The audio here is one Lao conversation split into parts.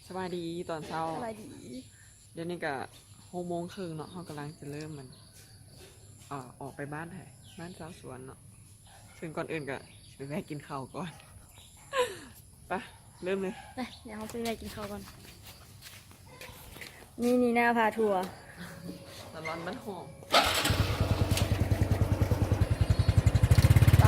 ສະບາຍດີຕອນເຊົ້າ. ສະບາຍດີ. ດຽວນີ້ກະຫົກໂມງເຄິ່ງເນາະ, ເຮົາກຳລັງຈະເລີ່ມມັນ ອາ ອອກໄປບ້ານໃຜ ບ້ານຊາວສວນເນາະ. ເຊິ່ງກ່ອນອື່ນກະຊິໄປແວະກິນເຂົ້າກ່ອນ. ໄປ ເລີ່ມເລີຍ. ໄປ ດຽວເຮົາໄປແວະກິນເຂົ້າກ່ອນ. ນີ້ ນີ້ໜ້າພາທົວ ສາລອນບ້ານຫອມ. ໄປ.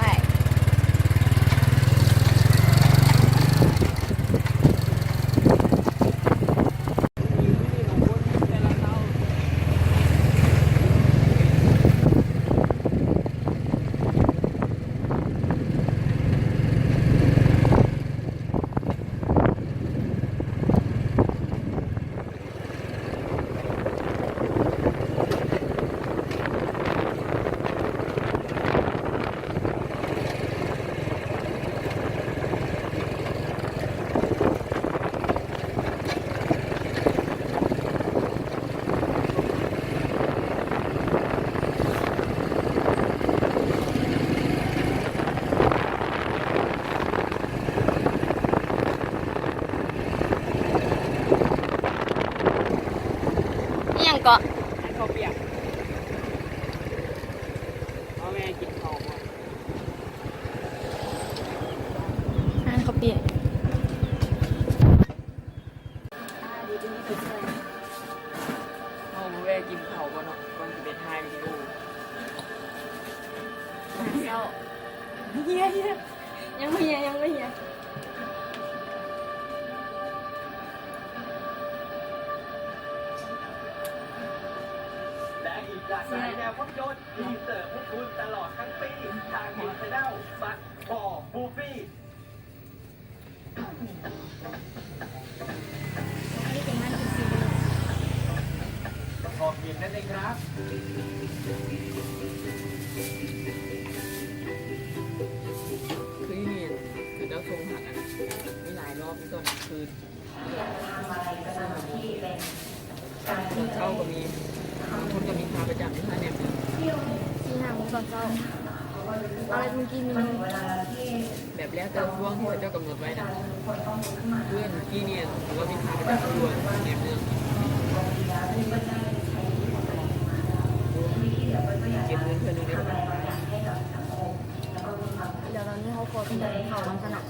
ອີ່ຫຍັງເກາະ? ຮ້ານເຂົ້າປຽກ. ເຮົາແວ່ກິນເຂົ້າກ່ອນ. ຮ້ານເຂົ້າປຽກ. ເຮົາມາແວ່ກິນເຂົ້າກ່ອນເນາະ ກ່ອນຊິໄປຖ່າຍວິດີໂອ. ເຊົ້າ ເຮຍ ເຮຍ ຍັງບໍ່ເຮຍ ຍັງບໍ່ເຮຍ. ແລະ ອີກຫຼາກຫຼາຍແນວພາບຍົນທີ່ເສີມໃຫ້ຄຸນຕະຫຼອດທັງປີ ທາງ Channel Smart for Movie. ອອກເກັບນັ້ນເອງຄັບ. ຄືຢູ່ນີ້ ເຂົາເຈົ້າສົ່ງຜັກອັນນັ້ນ ມີຫຼາຍລອບຢູ່ຕອນກາງຄືນ. ຕອນເຊົ້າກໍມີ ບາງຄົນກໍມີຄາປະຈຳຢູ່ຫັ້ນແໜບໜຶ່ງ. ສີ່ຫ້າໂມງຕອນເຊົ້າ ອາໄລເມື່ອກີ້ມີ ແບບແລ້ວແຕ່ຊ່ວງທີ່ເຂົາເຈົ້າກຳນົດໄວ້ນະ. ເພື່ອນກີ້ນີ້ຖືວ່າມີຄາປະຈຳຢູ່ແໜບໜຶ່ງ. ເກັບເງິນເທື່ອໜຶ່ງໄດ້ປະມານ ດຽວຕອນນີ້ເຮົາຂໍກິນເຂົ້າກ່ອນຊະນະ.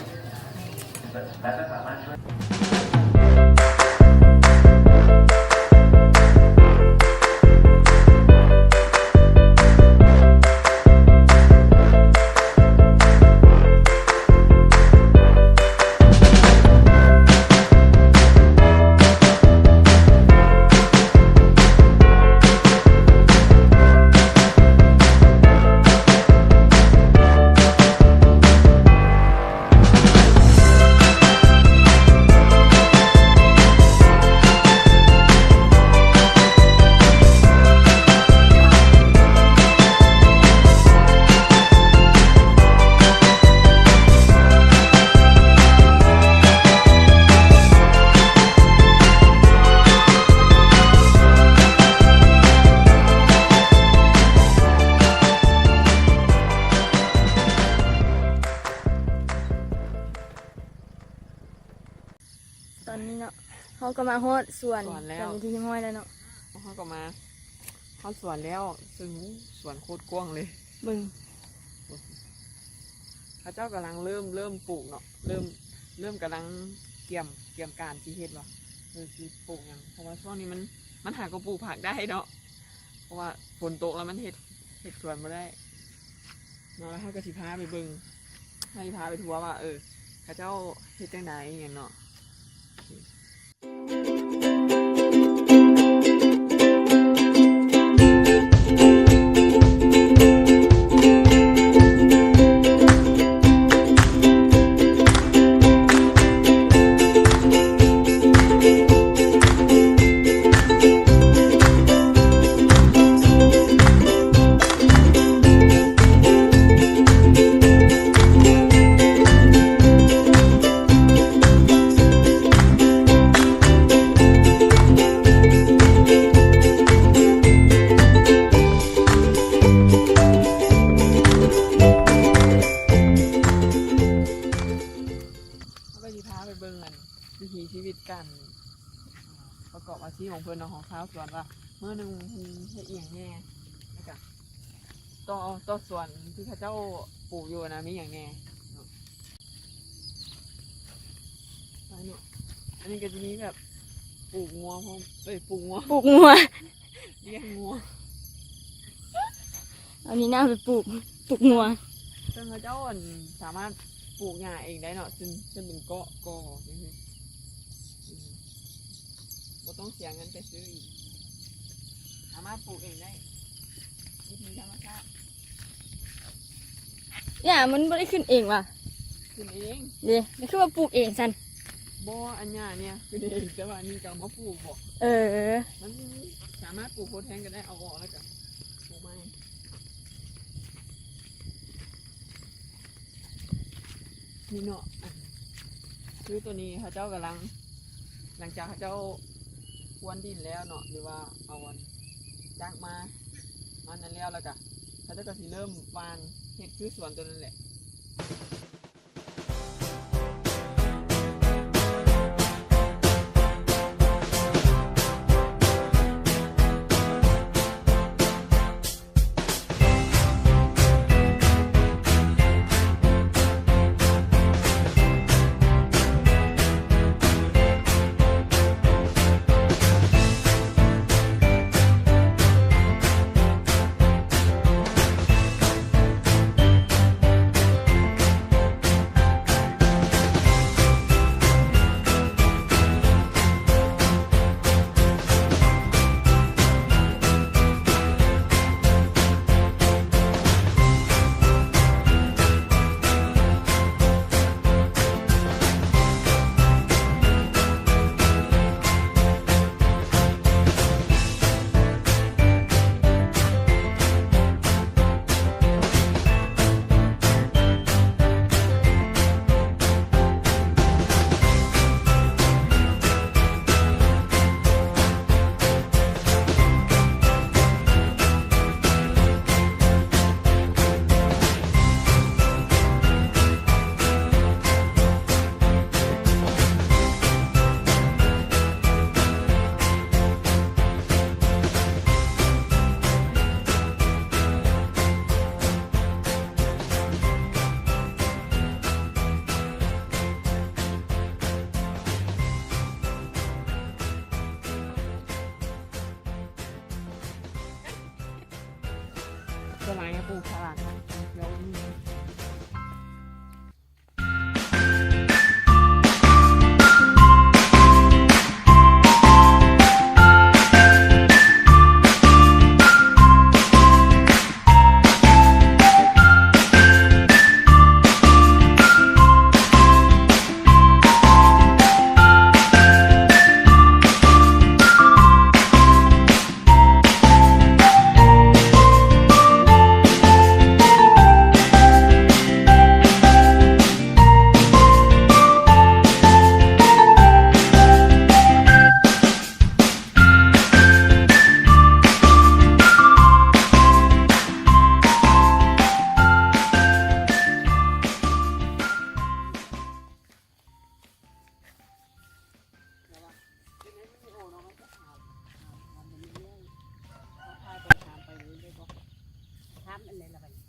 ຕອນນີ້ເນາະ ເຮົາກໍມາຮອດສວນ ສວນແລ້ວ ເປັນທີ່ຮຽບຮ້ອຍແລ້ວເນາະ. ເຮົາກໍມາຮອດສວນແລ້ວ ເຊິ່ງສວນໂຄດກວ້າງເລີຍ. ເບິ່ງ ເຂົາເຈົ້າກຳລັງເລີ່ມ ເລີ່ມປູກເນາະ ເລີ່ມ ເລີ່ມກຳລັງກຽມ ກຽມການທີ່ເຮັດວ່າ ເອີ ຊິປູກຫຍັງ ເພາະວ່າຊ່ວງນີ້ມັນ ມັນຫາກໍປູກຜັກໄດ້ເນາະ ເພາະວ່າຝົນຕົກແລ້ວມັນເຮັດ ເຮັດສວນບໍ່ໄດ້. ເນາະ ແລ້ວເຮົາກໍຊິພາໄປເບິ່ງ ເຮົາຊິພາໄປທົວວ່າ ເອີ ເຂົາເຈົ້າເຮັດຈັ່ງໃດອີ່ຫຍັງເນາະ. ເຮົາກໍຊິພາໄປເບິ່ງອັນ ວິຖີຊີວິດການ ປະກອບອາຊີບຂອງເພິ່ນເນາະ ຂອງຊາວສວນ ວ່າມື້ໜຶ່ງເພິ່ນເຮັດອີ່ຫຍັງແດ່ ແລ້ວກະຕໍ່ ຕໍ່ສວນທີ່ເຂົາເຈົ້າປູກຢູ່ນະ ມີຫຍັງແດ່ເນາະ. ອັນນີ້ ອັນນີ້ກໍຈະມີແບບປູກງົວພ້ອມ ເອີຍ ປູກງົວ ປູກງົວ ລ້ຽງງົວ ເອົານີ້ນາໄປປູກ ປູກງົວ. ເຊິ່ງເຂົາເຈົ້າ ອັນ ສາມາດປູກຫຍ້າເອງໄດ້ເນາະ ເຊິ່ງ ເຊິ່ງເປັນເກາະກໍ ອືມ ບໍ່ຕ້ອງເສຍເງິນໄປຊື້ອີກ ສາມາດປູກເອງໄດ້ ວິທີທຳມະຊາດ. ຫຍ້າມັນບໍ່ໄດ້ຂຶ້ນເອງຫວາ? ຂຶ້ນເອງ. ເດ້ ແລ້ວຄືວ່າປູກເອງຊັ້ນ? ບໍ່ ອັນຫຍ້ານີ້ຂຶ້ນເອງ ແຕ່ວ່າອັນນີ້ກໍເອົາມາປູກບໍ? ເອີ ມັນສາມາດປູກທົດແທນກໍໄດ້ ເອົາອອກແລ້ວກໍປູກໃໝ່. ນີ້ເນາະ ອັນ ຄືໂຕນີ້ເຂົາເຈົ້າກຳລັງ ຫຼັງຈາກເຂົາເຈົ້າພວນດິນແລ້ວເນາະ ຫຼືວ່າເອົາອັນຈັກມາ ມານັ້ນແລ້ວ ແລ້ວກະເຂົາເຈົ້າກະຊິເລີ່ມຫວ່ານ ເຮັດຄືສວນໂຕນັ້ນແຫຼະ. ສ່ວນຫຼາຍກໍປູກສະຫຼັດນະ ເຂືອອຸດົມ. ຖາມອັນໃດລະບັດນີ້?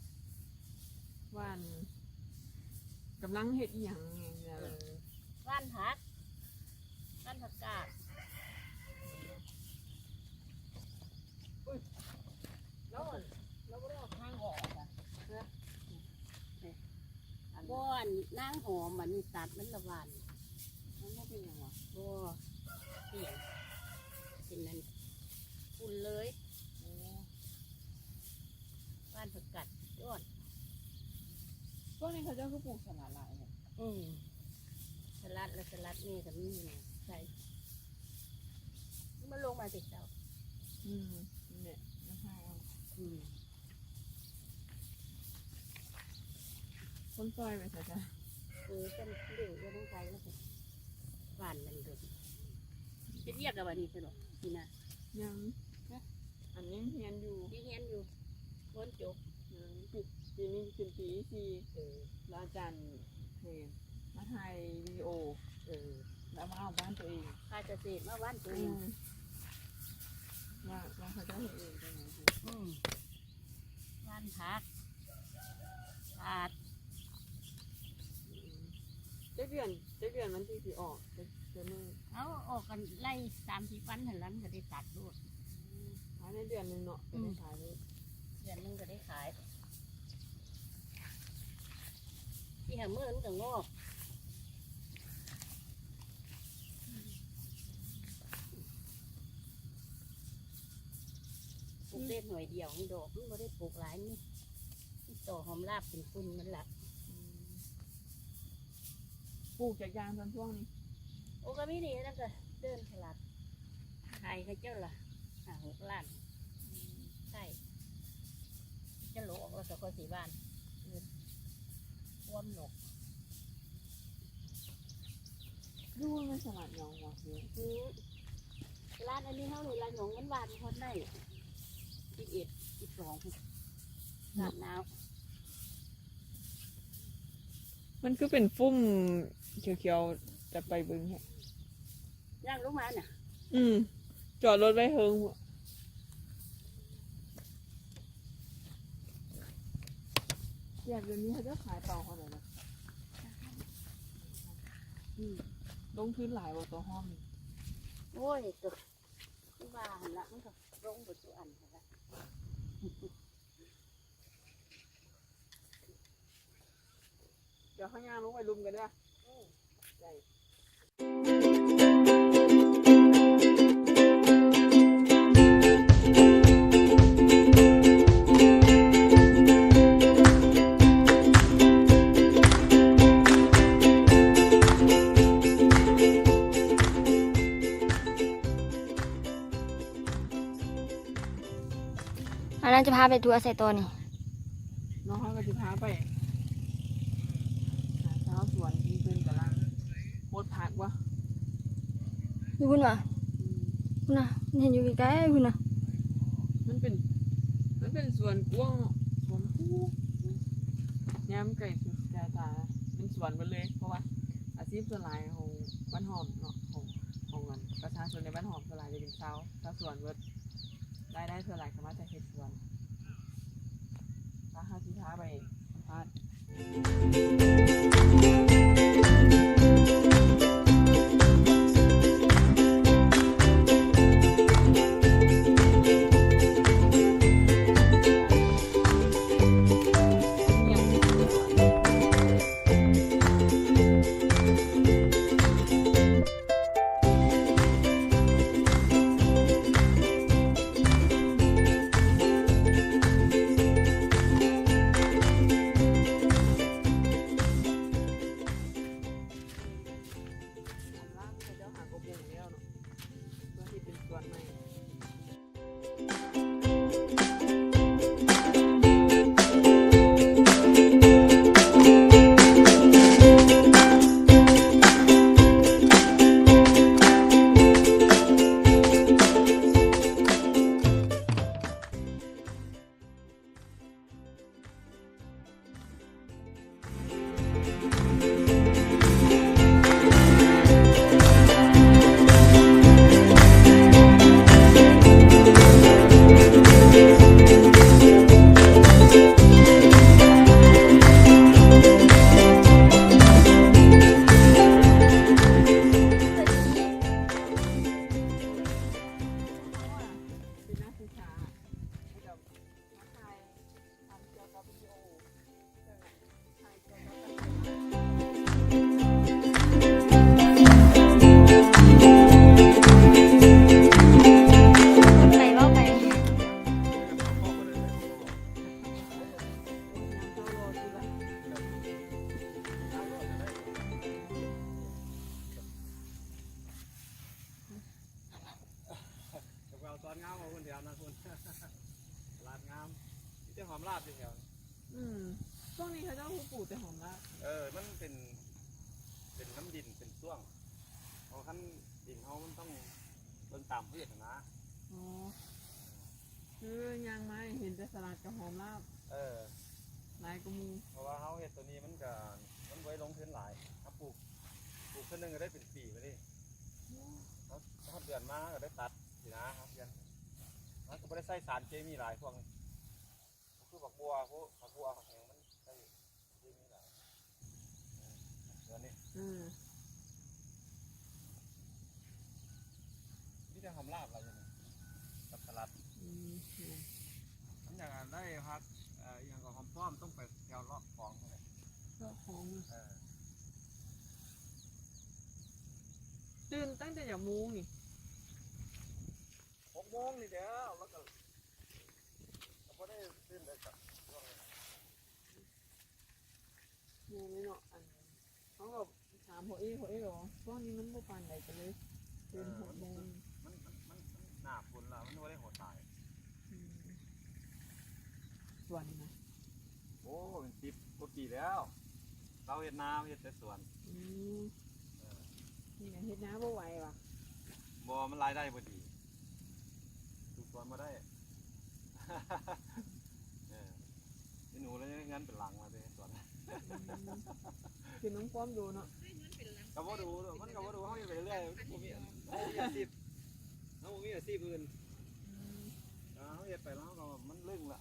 ຫວ່ານ ກຳລັງເຮັດອີ່ຫຍັງ? ເອີ ຫວ່ານຜັກ ຫວ່ານຜັກກາດ. ອຸ້ຍ ແລ້ວ ແລ້ວບໍ່ໄດ້ເອົາທາງອອກຫວາ? ເອີ ນີ້ ອັນ ບໍ່ ອັນນາງຫອມ ອັນນີ້ຕັດມັນລະຫວ່ານ ມັນບໍ່ເປັນຫຍັງຫວາ? ບໍ່ ເປັນຫຍັງ? ເປັນອັນຝຸ່ນເລີຍ. ໂອ້ ຫວ່ານຜັກກາດຍອດ. ພວກນີ້ເຂົາເຈົ້າຄືປູກສະຫຼັດຫຼາຍແທ້? ອືມ ສະຫຼັດ ແລະ ສະຫຼັດນີ້ກໍມີໃສ່ ມັນລົງມາແຕ່ເຊົ້າ. ອືມ ນີ້ແຫຼະ ມາຖ່າຍເອົາ. ອືມ ຄົນຊ່ອຍໄປໃສຈ້ະ? ເອີ ເພິ່ນເດ້ ຢູ່ທາງໄທ ຫວ່ານມັນດົນ. ເຮັດວຽກແລ້ວບັດນີ້ ເພິ່ນບອກ ນີ້ນະ? ຍັງ ອັນຍັງຮຽນຢູ່ ຍັງຮຽນຢູ່ ບໍ່ຈົບ. ອືມ ປີ ປີນີ້ຂຶ້ນປີສີ່. ເອີ ແລ້ວອາຈານໃຫ້ມາຖ່າຍວິດີໂອ. ເອີ ແລ້ວມາເອົາບ້ານຕົວເອງ. ການກະເສດມາຫວ່ານປູ ອືມ ວ່າ ວ່າເຂົາເຈົ້າເຮັດເອງຈັ່ງໃດ? ອືມ ຫວ່ານຜັກ ປາດ ອືມ ຈັກເດືອນ ຈັກເດືອນມັນຈຶ່ງຊິອອກ? ຈັກ ຈັກມື້? ເອົາ ອອກກັນໄລ່ສາມສີ່ວັນຫັ້ນລະ ມັນກະໄດ້ຕັດໂລດ. ອືມ ພາຍໃນເດືອນໜຶ່ງເນາະ ກະໄດ້ຂາຍໂລດ. ອືມ ເດືອນໜຶ່ງກະໄດ້ຂາຍ ສີ່ຫ້າມື້ມັນກະງອກ. ປູກໄດ້ໜ່ວຍດຽວ ດອກມັນບໍ່ໄດ້ປູກຫຼາຍ ມີ ມີຕໍ່ຫອມລາບເປັນຝຸ່ນມັນລະ. ອືມ ປູກຈັກຢ່າງຊັ້ນຊ່ວງນີ້? ໂອ້ ກະມີນີ້ ນັ້ນກະເດີນຕະຫຼາດ ຂາຍໃຫ້ເຂົາເຈົ້າລະຫ້າຫົກລ້ານ. ອືມ ໃຊ່ ຈະໂລະອອກແລ້ວກະຄ່ອຍຊິຫວ່ານ ເອີ ຄວາມໂລະ. ຢູ່ໃນຕະຫຼາດຫຍັງວະ? ອືມ ຕະຫຼາດອັນນີ້ເຮົານີ້ລະ ໜອງເງິນຫວານ ຮອດໄດ້ສິບເອັດ ສິບສອງ ຕະຫຼາດນາວ. ມັນຄືເປັນຟຸ້ມຂຽວໆ ຈະໄປເບິ່ງໃຫ້ ຍ່າງລົງມານະ. ອືມ ຈອດລົດໄວ້ເທິງ. ແບບນີ້ເຂົາເຈົ້າຂາຍເປົາເທົ່າໃດນະ? ອືມ ລົງທຶນຫຼາຍບໍ່ຕົວຫອມນີ້? ໂອ້ຍ ຕົວ ຄືວ່າຫັ້ນລະ ມັນກະລົງເບິດທຸກອັນຫັ້ນລະ. ດຽວເຮົາຍ່າງລົງໄປລຸ່ມກັນເດີ. ອືມ ໄດ້. ອັນນັ້ນຈະພາໄປທົ່ວໃສຕໍ່ນີ້? ນ້ອງເຮົາກະຊິພາໄປຫາຊາວສວນທີ່ເພິ່ນກຳລັງປົດຜັກວະ ຢູ່ພຸ້ນຫວາ? ອືມ ພຸ້ນນະ ເຫັນຢູ່ໃກ້ໆ ພຸ້ນນະ. ມັນເປັນ ມັນເປັນສວນກວ້າງເນາະ ສວນຜູ້ ແນມໃກ້ສຸດສາຍຕາ ເປັນສວນເບິດເລີຍ ເພາະວ່າອາຊີບສ່ວນຫຼາຍຂອງບ້ານຫອມເນາະ ຂອງ ຂອງອັນປະຊາຊົນໃນບ້ານຫອມສ່ວນຫຼາຍຈະເປັນຊາວ ຊາວສວນເບິດ. ລາຍໄດ້ສ່ວນຫຼາຍກະມາຈາກເຮັດສວນ. ປະ ເຮົາຊິພາໄປສຳພາດ. ເຂົາເຈົ້າສວນງາມເຮົາພຸ້ນແຖວນັ້ນພຸ້ນ ຕະຫຼາດງາມ ມີແຕ່ຫອມລາບຢູ່ແຖວ. ອືມ ຊ່ວງນີ້ເຂົາເຈົ້າຄືປູກແຕ່ຫອມລາບ. ເອີ ມັນເປັນ ເປັນນຳດິນເປັນຊ່ວງ ເພາະຄັນດິນເຮົາມັນຕ້ອງເບິ່ງຕາມພືດຫັ້ນນະ. ອໍ ຄືຍ່າງມາເຫັນແຕ່ສະຫຼັດກັບຫອມລາບ ເອີ ຫຼາຍກວ່າໝູ່ ເພາະວ່າເຮົາເຮັດໂຕນີ້ມັນກະ ມັນບໍ່ໄດ້ລົງທຶນຫຼາຍ ເຮົາປູກ ປູກເທື່ອໜຶ່ງກະໄດ້ເປັນປີບາດນີ້. ໂອ້ ดือนมาก็ได้ตัดสินะ เฮาเปลี่ยน มันก็บ่ได้ใส่สารเคมีหลายพวกนี้ คือผักบัว พวกผักบัว ผักหยัง มันใส่เคมีหลาย เออ เดือนนี้ อืม มีแต่หอมลาบล่ะอยู่นี่ กับสลัด อืม มันอยากได้ผัก เอ่อ อีหยังก็หอมป้อม ต้องไปแถวเลาะของนั่นแหละ เลาะของ เออ ตื่นตั้งแต่จักโมงนี่? หกโมงนี่แหล้ว แล้วก็ ก็บ่ได้ตื่นได้สักช่วงนี้ แม่นเลยเนาะ อัน เขาก็ถามพ่อเอ พ่อเอบอกว่าช่วงนี้มันบ่ปานใดก็เลยตื่น เออ หกโมง มัน มัน มัน มันหน้าฝนแล้ว มันบ่ได้หดหลาย อืม สวนนะ โอ้ เป็นสิบกว่าปีแล้ว เราเฮ็ดนา เฮ็ดแต่สวน อืม เออ นี่นะ เฮ็ดนาบ่ไหวว่ะ บ่ มันรายได้บ่ดี ปลูกสวนบ่ได้ เออ อีหนูแล้วยังเฮ็ดงานเป็นหลังมาเด้ สวน อืม เป็นน้องความดูเนาะ ก็บ่ดู มันก็บ่ดู เฮาเฮ็ดไปเรื่อย มันบ่มี เฮาบ่มีอาชีพ เฮาบ่มีอาชีพอื่น อืม อ่า เฮาเฮ็ดไปแล้วเฮาก็ มันลึงละ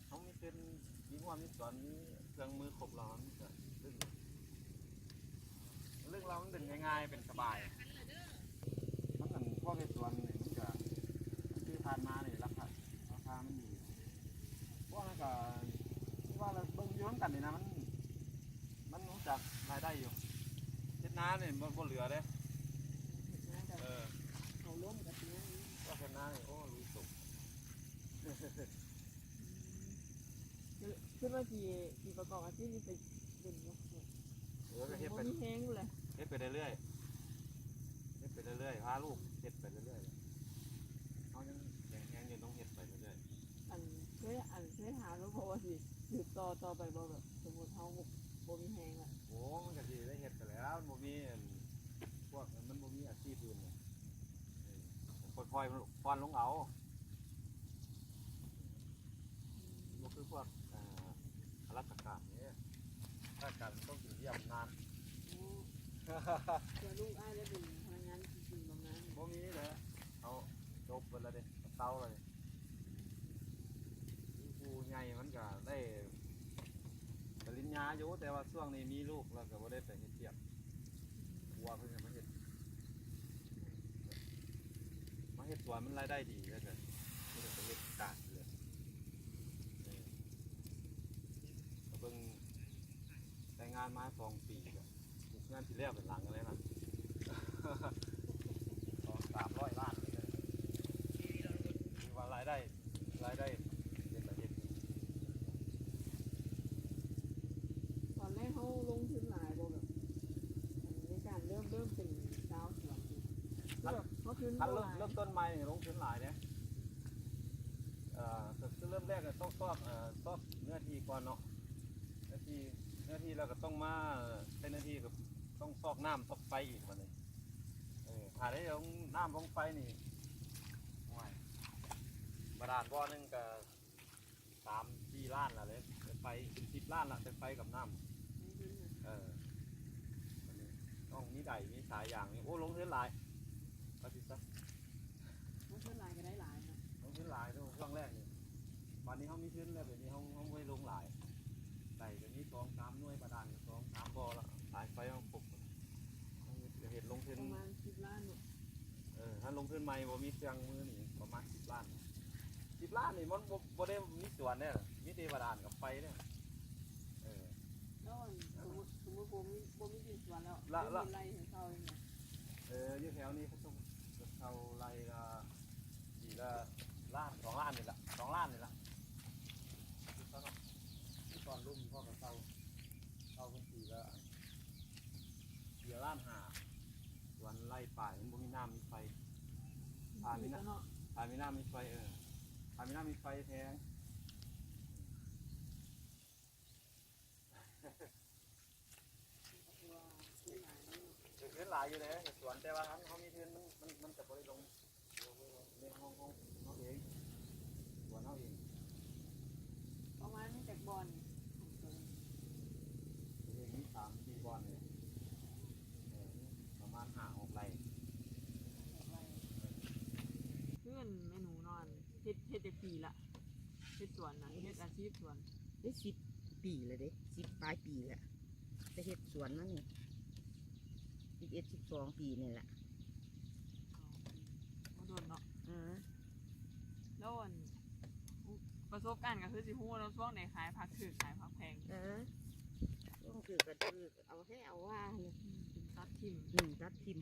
เฮามีเป็น มีงัว มีสวน มีเครื่องมือครบแล้ว มันก็ดึง ดึงแล้วมันดึงง่ายๆ เป็นสบาย มันอันพวกเฮ็ดสวนนี่มันก็ ที่ผ่านมานี่ราคา ราคามันดี พวกนั้นก็ ที่ว่าเราเบิ่งอยู่นำกันนี่นะ มัน มันรู้จักรายได้อยู่ เฮ็ดนานี่บ่ บ่เหลือเด้ เฮ็ดนาก็ เออ เอาลมก็สิ พวกเฮ็ดนานี่ โอ้ ลุยตก อืม คือ คือว่าสิ สิประกอบอาชีพนี้ไปเบิ่งอยู่ เออ ก็เฮ็ดไป บ่มีแฮงอยู่แหละ เฮ็ดไปเรื่อยๆ เฮ็ดไปเรื่อยๆ พาลูกเฮ็ดไปเรื่อยๆ เฮายังแข็งแรงอยู่ ต้องเฮ็ดไปเรื่อยๆ อันเคย อันเคยถามแล้ว เพราะว่าสิสืบต่อต่อไปบ่ แบบสมมุติเฮาบ่ บ่มีแฮงอะ โอ้ มันก็สิได้เฮ็ดไปแล้ว มันบ่มีอัน พวกมันบ่มีอาชีพอื่นน่ะ เออ ค่อยๆ ผ่อนลงเอา บ่คือพวก เอ่อ ข้าราชการเด้ ข้าราชการมันต้องอยู่เยี่ยมนาน โอ้ เพื่อลูกอ้ายได้เป็นพนักงานจริงๆ บำนาญ บ่มีแล้ว เขาจบเบิดแล้วเด้ เขาเซาแล้วเด้ ผู้ใหญ่มันก็ได้ปริญญาอยู่ แต่ว่าช่วงนี้มีลูกแล้วก็บ่ได้ไปเฮ็ดเวียก ผัวเพิ่นก็มาเฮ็ด มาเฮ็ดสวนมันรายได้ดี แล้วก็ มันก็ไปเฮ็ดกาดเลย เออ ก็เบิ่งแต่งงานมาสองปีก็ งานสิแล้วเป็นหลังแล้วนะ สองสามร้อยล้านเลย ถือว่ารายได้ รายได้เป็นประเทศดี ตอนแรกเฮาลงทุนหลายบ่ แบบ ในการเริ่ม เริ่มเป็นชาวสวนนี่ คัน แบบ เฮาทุน คัน บ่หลาย เริ่ม เริ่มต้นใหม่นี่ลงทุนหลายเด้ เอ่อ ก็คือเริ่มแรกก็ต้องซอก เอ่อ ซอกเนื้อที่ก่อนเนาะ เนื้อที่ เนื้อที่แล้วก็ต้องมา ใช้เนื้อที่ก็ต้องซอกน้ำซอกไฟอีกบัดนี้ เออ ถ้าได้ลงน้ำลงไฟนี่ โอ้ย บาดาลบ่อหนึ่งก็ สามสี่ล้านละเลย แต่ไฟเป็นสิบล้านละ แต่ไฟกับน้ำ เออ อันนี้ต้องมีไดมีสายยางนี่ โอ้ ลงทุนหลาย ว่าสิซะ ลงทุนหลายก็ได้หลายเนาะ ลงทุนหลายเนาะ ช่วงแรกนี่ บัดนี้เฮามีทุนแล้ว บัดนี้เฮา เฮาบ่ได้ลงหลาย ไดก็มีสองสามหน่วย บาดาลก็สองสามบ่อละ สายไฟเฮาครบ เฮาจะเฮ็ดลงทุน ประมาณสิบล้านเนาะ เออ ถ้าลงทุนใหม่บ่มีเครื่องมือนี่ประมาณสิบล้าน สิบล้านนี่มันบ่ บ่ได้มีสวนเด้ มีแต่บาดาลกับไฟเด้ เออ แล้วอันสมมุติ สมมุติบ่มี บ่มีดินสวนแล้ว ละ มี ละ ดินไร่ให้เช่าจั่งใด๋ เออ อยู่แถวนี้เขาต้องเช่าไร่ละ ปีละล้าน สองล้านนี่ละ สองล้านนี่ละ ที่ตอนลุ่มพ่อก็เช่า เช่าเพิ่นปีละ เสียล้านห้า สวนไร่ปลาย มันบ่มีน้ำมีไฟ ถ้ามีน้ำ เนาะ ถ้ามีน้ำมีไฟ เออ ถ้ามีน้ำมีไฟแพง เฮ็ดหลายอยู่เด้ เฮ็ดสวน แต่ว่าคันเฮามีทุน มัน มัน มันจะบ่ได้ลง ในห้อง ห้องเฮาเอง สวนเฮาเอง ประมาณมีจักบ่อน เองมีสามสี่บ่อนนี่ เออ ประมาณห้าหกไร่ หกไร่ ປີລະ ເຮັດສວນນະ ເຮັດອາຊີບສວນ ໄດ້ສິບປີແລ້ວເດ້ ສິບປາຍປີແລ້ວ ໄດ້ເຮັດສວນມານີ້ ສິບເອັດ ສິບສອງປີນີ້ແຫຼະ ບໍ່ດົນເນາະ ເອີ ແລ້ວອັນ ປະສົບການກໍຄືຊິຮູ້ເນາະ ຊ່ວງໃດຂາຍຜັກຖືກ ຂາຍຜັກແພງ ເອີ ຊ່ວງຖືກກໍຖືກ ເອົາແທ້ເອົາວ່າ ອືມ ຕັດຖິ້ມ ອືມ ຕັດຖິ້ມ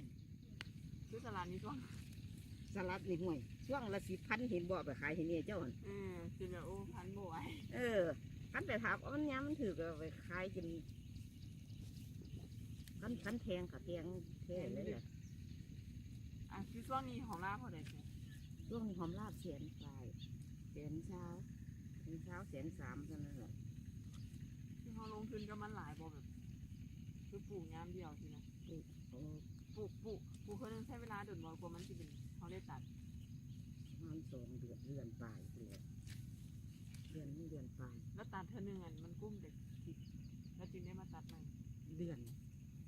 ຄືສະຫຼັດນີ້ຊ່ວງ ສະຫຼັດນີ້ ຫ້ວຍ ຊ່ວງລະສິບພັນ ເຫັນບໍ່ ໄປຂາຍໃຫ້ແມ່ເຈົ້າຫັ້ນ ເອີ ຈົນແບບ ໂອ້ ພັນບໍ່ໄຫວ ເອີ ຄັນໄປຖາມ ເອົາ ມັນຍາມມັນຖືກ ກໍໄປຂາຍຈົນ ຄັນ ຄັນແພງກໍແພງແທ້ເລີຍລະ ອ່າ ຄືຊ່ວງນີ້ຫອມລາບເທົ່າໃດ? ຊ່ວງນີ້ຫອມລາບແສນປາຍ ແສນຊາວ ແສນຊາວ ແສນສາມ ເທົ່ານັ້ນແຫຼະ ຄືເຮົາລົງທຶນກັບມັນຫຼາຍບໍ່? ແບບ ຄືປູກຍາມດຽວຊີ້ນະ ປູກ ປູກ ປູກເທື່ອໜຶ່ງໃຊ້ເວລາດົນບໍ່ ກວ່າມັນຊິເປັນ ເຮົາໄດ້ຕັດ? ປະມານສອງເດືອນ ເດືອນປາຍພຸ້ນແຫຼະ ເດືອນໜຶ່ງ ເດືອນປາຍ ແລ້ວຕັດເທື່ອໜຶ່ງ ອັນ ມັນກຸ້ມຈັກທິດ ແລ້ວຈຶ່ງໄດ້ມາຕັດໃໝ່? ເດືອນ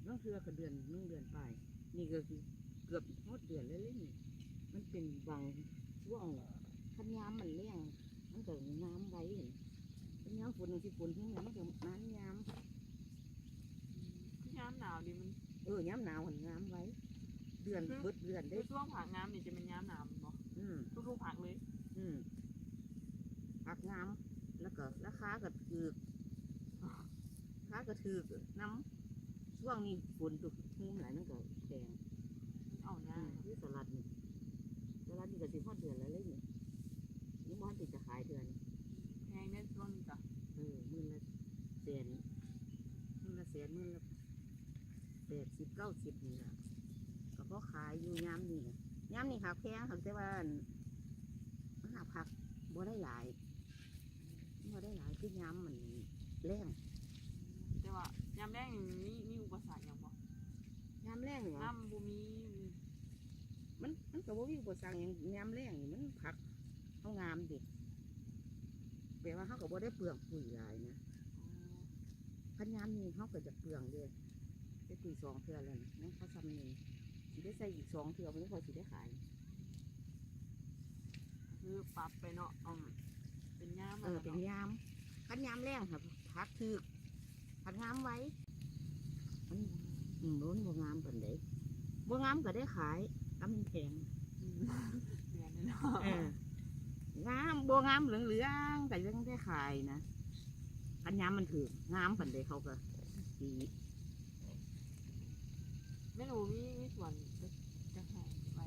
ລາງເທື່ອກໍເດືອນໜຶ່ງ ເດືອນປາຍ ນີ້ກໍຄືເກືອບຮອດເດືອນແລ້ວເດ້ນີ້ ມັນເປັນບາງຊ່ວງ ຄັນຍາມມັນແລ້ງ ມັນກໍງາມໄວ ຄັນຍາມຝົນຈັ່ງຊີ້ ຝົນແຮງແລ້ວ ມັນກໍງາມຍາມ ຄືຍາມໜາວນີ້ມັນ ເອີ ຍາມໜາວຫັ້ນງາມໄວ ເດືອນ ຄື ເບິດເດືອນເດ້ ຄືຊ່ວງຜັກງາມນີ້ຈະແມ່ນຍາມໜາວແມ່ນບໍ່? ອືມ ທຸກໆຜັກເລີຍ ອືມ ຜັກງາມ ແລ້ວກໍລາຄາກໍຖືກ ລາຄາກໍຖືກນຳ ຊ່ວງນີ້ຝົນຕົກໂຮມຫຼາຍ ມັນກໍແພງ ມັນເອົາຍາກ ອືມ ຄືສະຫຼັດນີ້ ສະຫຼັດນີ້ກໍຊິຮອດເດືອນແລ້ວເດ້ນີ້ ຍັງບໍ່ທັນໄດ້ຈະຂາຍເທື່ອນີ້ ແພງເດ້ຊ່ວງນີ້ກະ ເອີ ໝື່ນລະແສນ ໝື່ນລະແສນ ໝື່ນລະ ແປດສິບເກົ້າສິບນີ້ລະ ກໍພໍຂາຍຢູ່ຍາມນີ້ ຍາມນີ້ຫາກແພງ ຫາກແຕ່ວ່າ ອັນ ມັນຫາກຜັກບໍ່ໄດ້ຫຼາຍ ບໍ່ໄດ້ຫຼາຍຄືຍາມມັນແລ້ງ ແຕ່ວ່າຍາມແລ້ງນີ້ມີ ມີອຸປະສັກຫຍັງບໍ່? ຍາມແລ້ງຫວາ? ນ້ຳບໍ່ມີ ມັນ ມັນກໍບໍ່ມີອຸປະສັກຫຍັງ ຍາມແລ້ງນີ້ມັນຜັກເຮົາງາມເດ້ ແປວ່າເຮົາກໍບໍ່ໄດ້ເປືອງປຸ໋ຍຫຼາຍນະ ອໍ ຄັນຍາມນີ້ເຮົາກໍຢາກເປືອງເດ້ ໄດ້ປຸ໋ຍສອງເທື່ອແລ້ວນະ ຍັງພໍຊ່ຳໜຶ່ງ ຊິໄດ້ໃສ່ອີກສອງເທື່ອ ມັນພໍຊິໄດ້ຂາຍ ຄືປັບໄປເນາະ ເອົາ ເປັນຍາມ ເອີ ເປັນຍາມ ຄັນຍາມແລ້ງຫາກຜັກຖືກ ຜັກງາມໄວ ມັນ ອືມ ມັນບໍ່ງາມປານໃດ ບໍ່ງາມກໍໄດ້ຂາຍ ກໍມັນແພງ ອືມ ແມ່ນເນາະ ເອີ ງາມ ບໍ່ງາມເຫຼືອງໆ ກໍຍັງໄດ້ຂາຍນະ ຄັນຍາມມັນຖືກ ງາມປານໃດເຂົາກໍຊື້ ແມ່ນບໍ່ມີ ມີສວນຈັກ ຈັກໄຮ່ໄວ້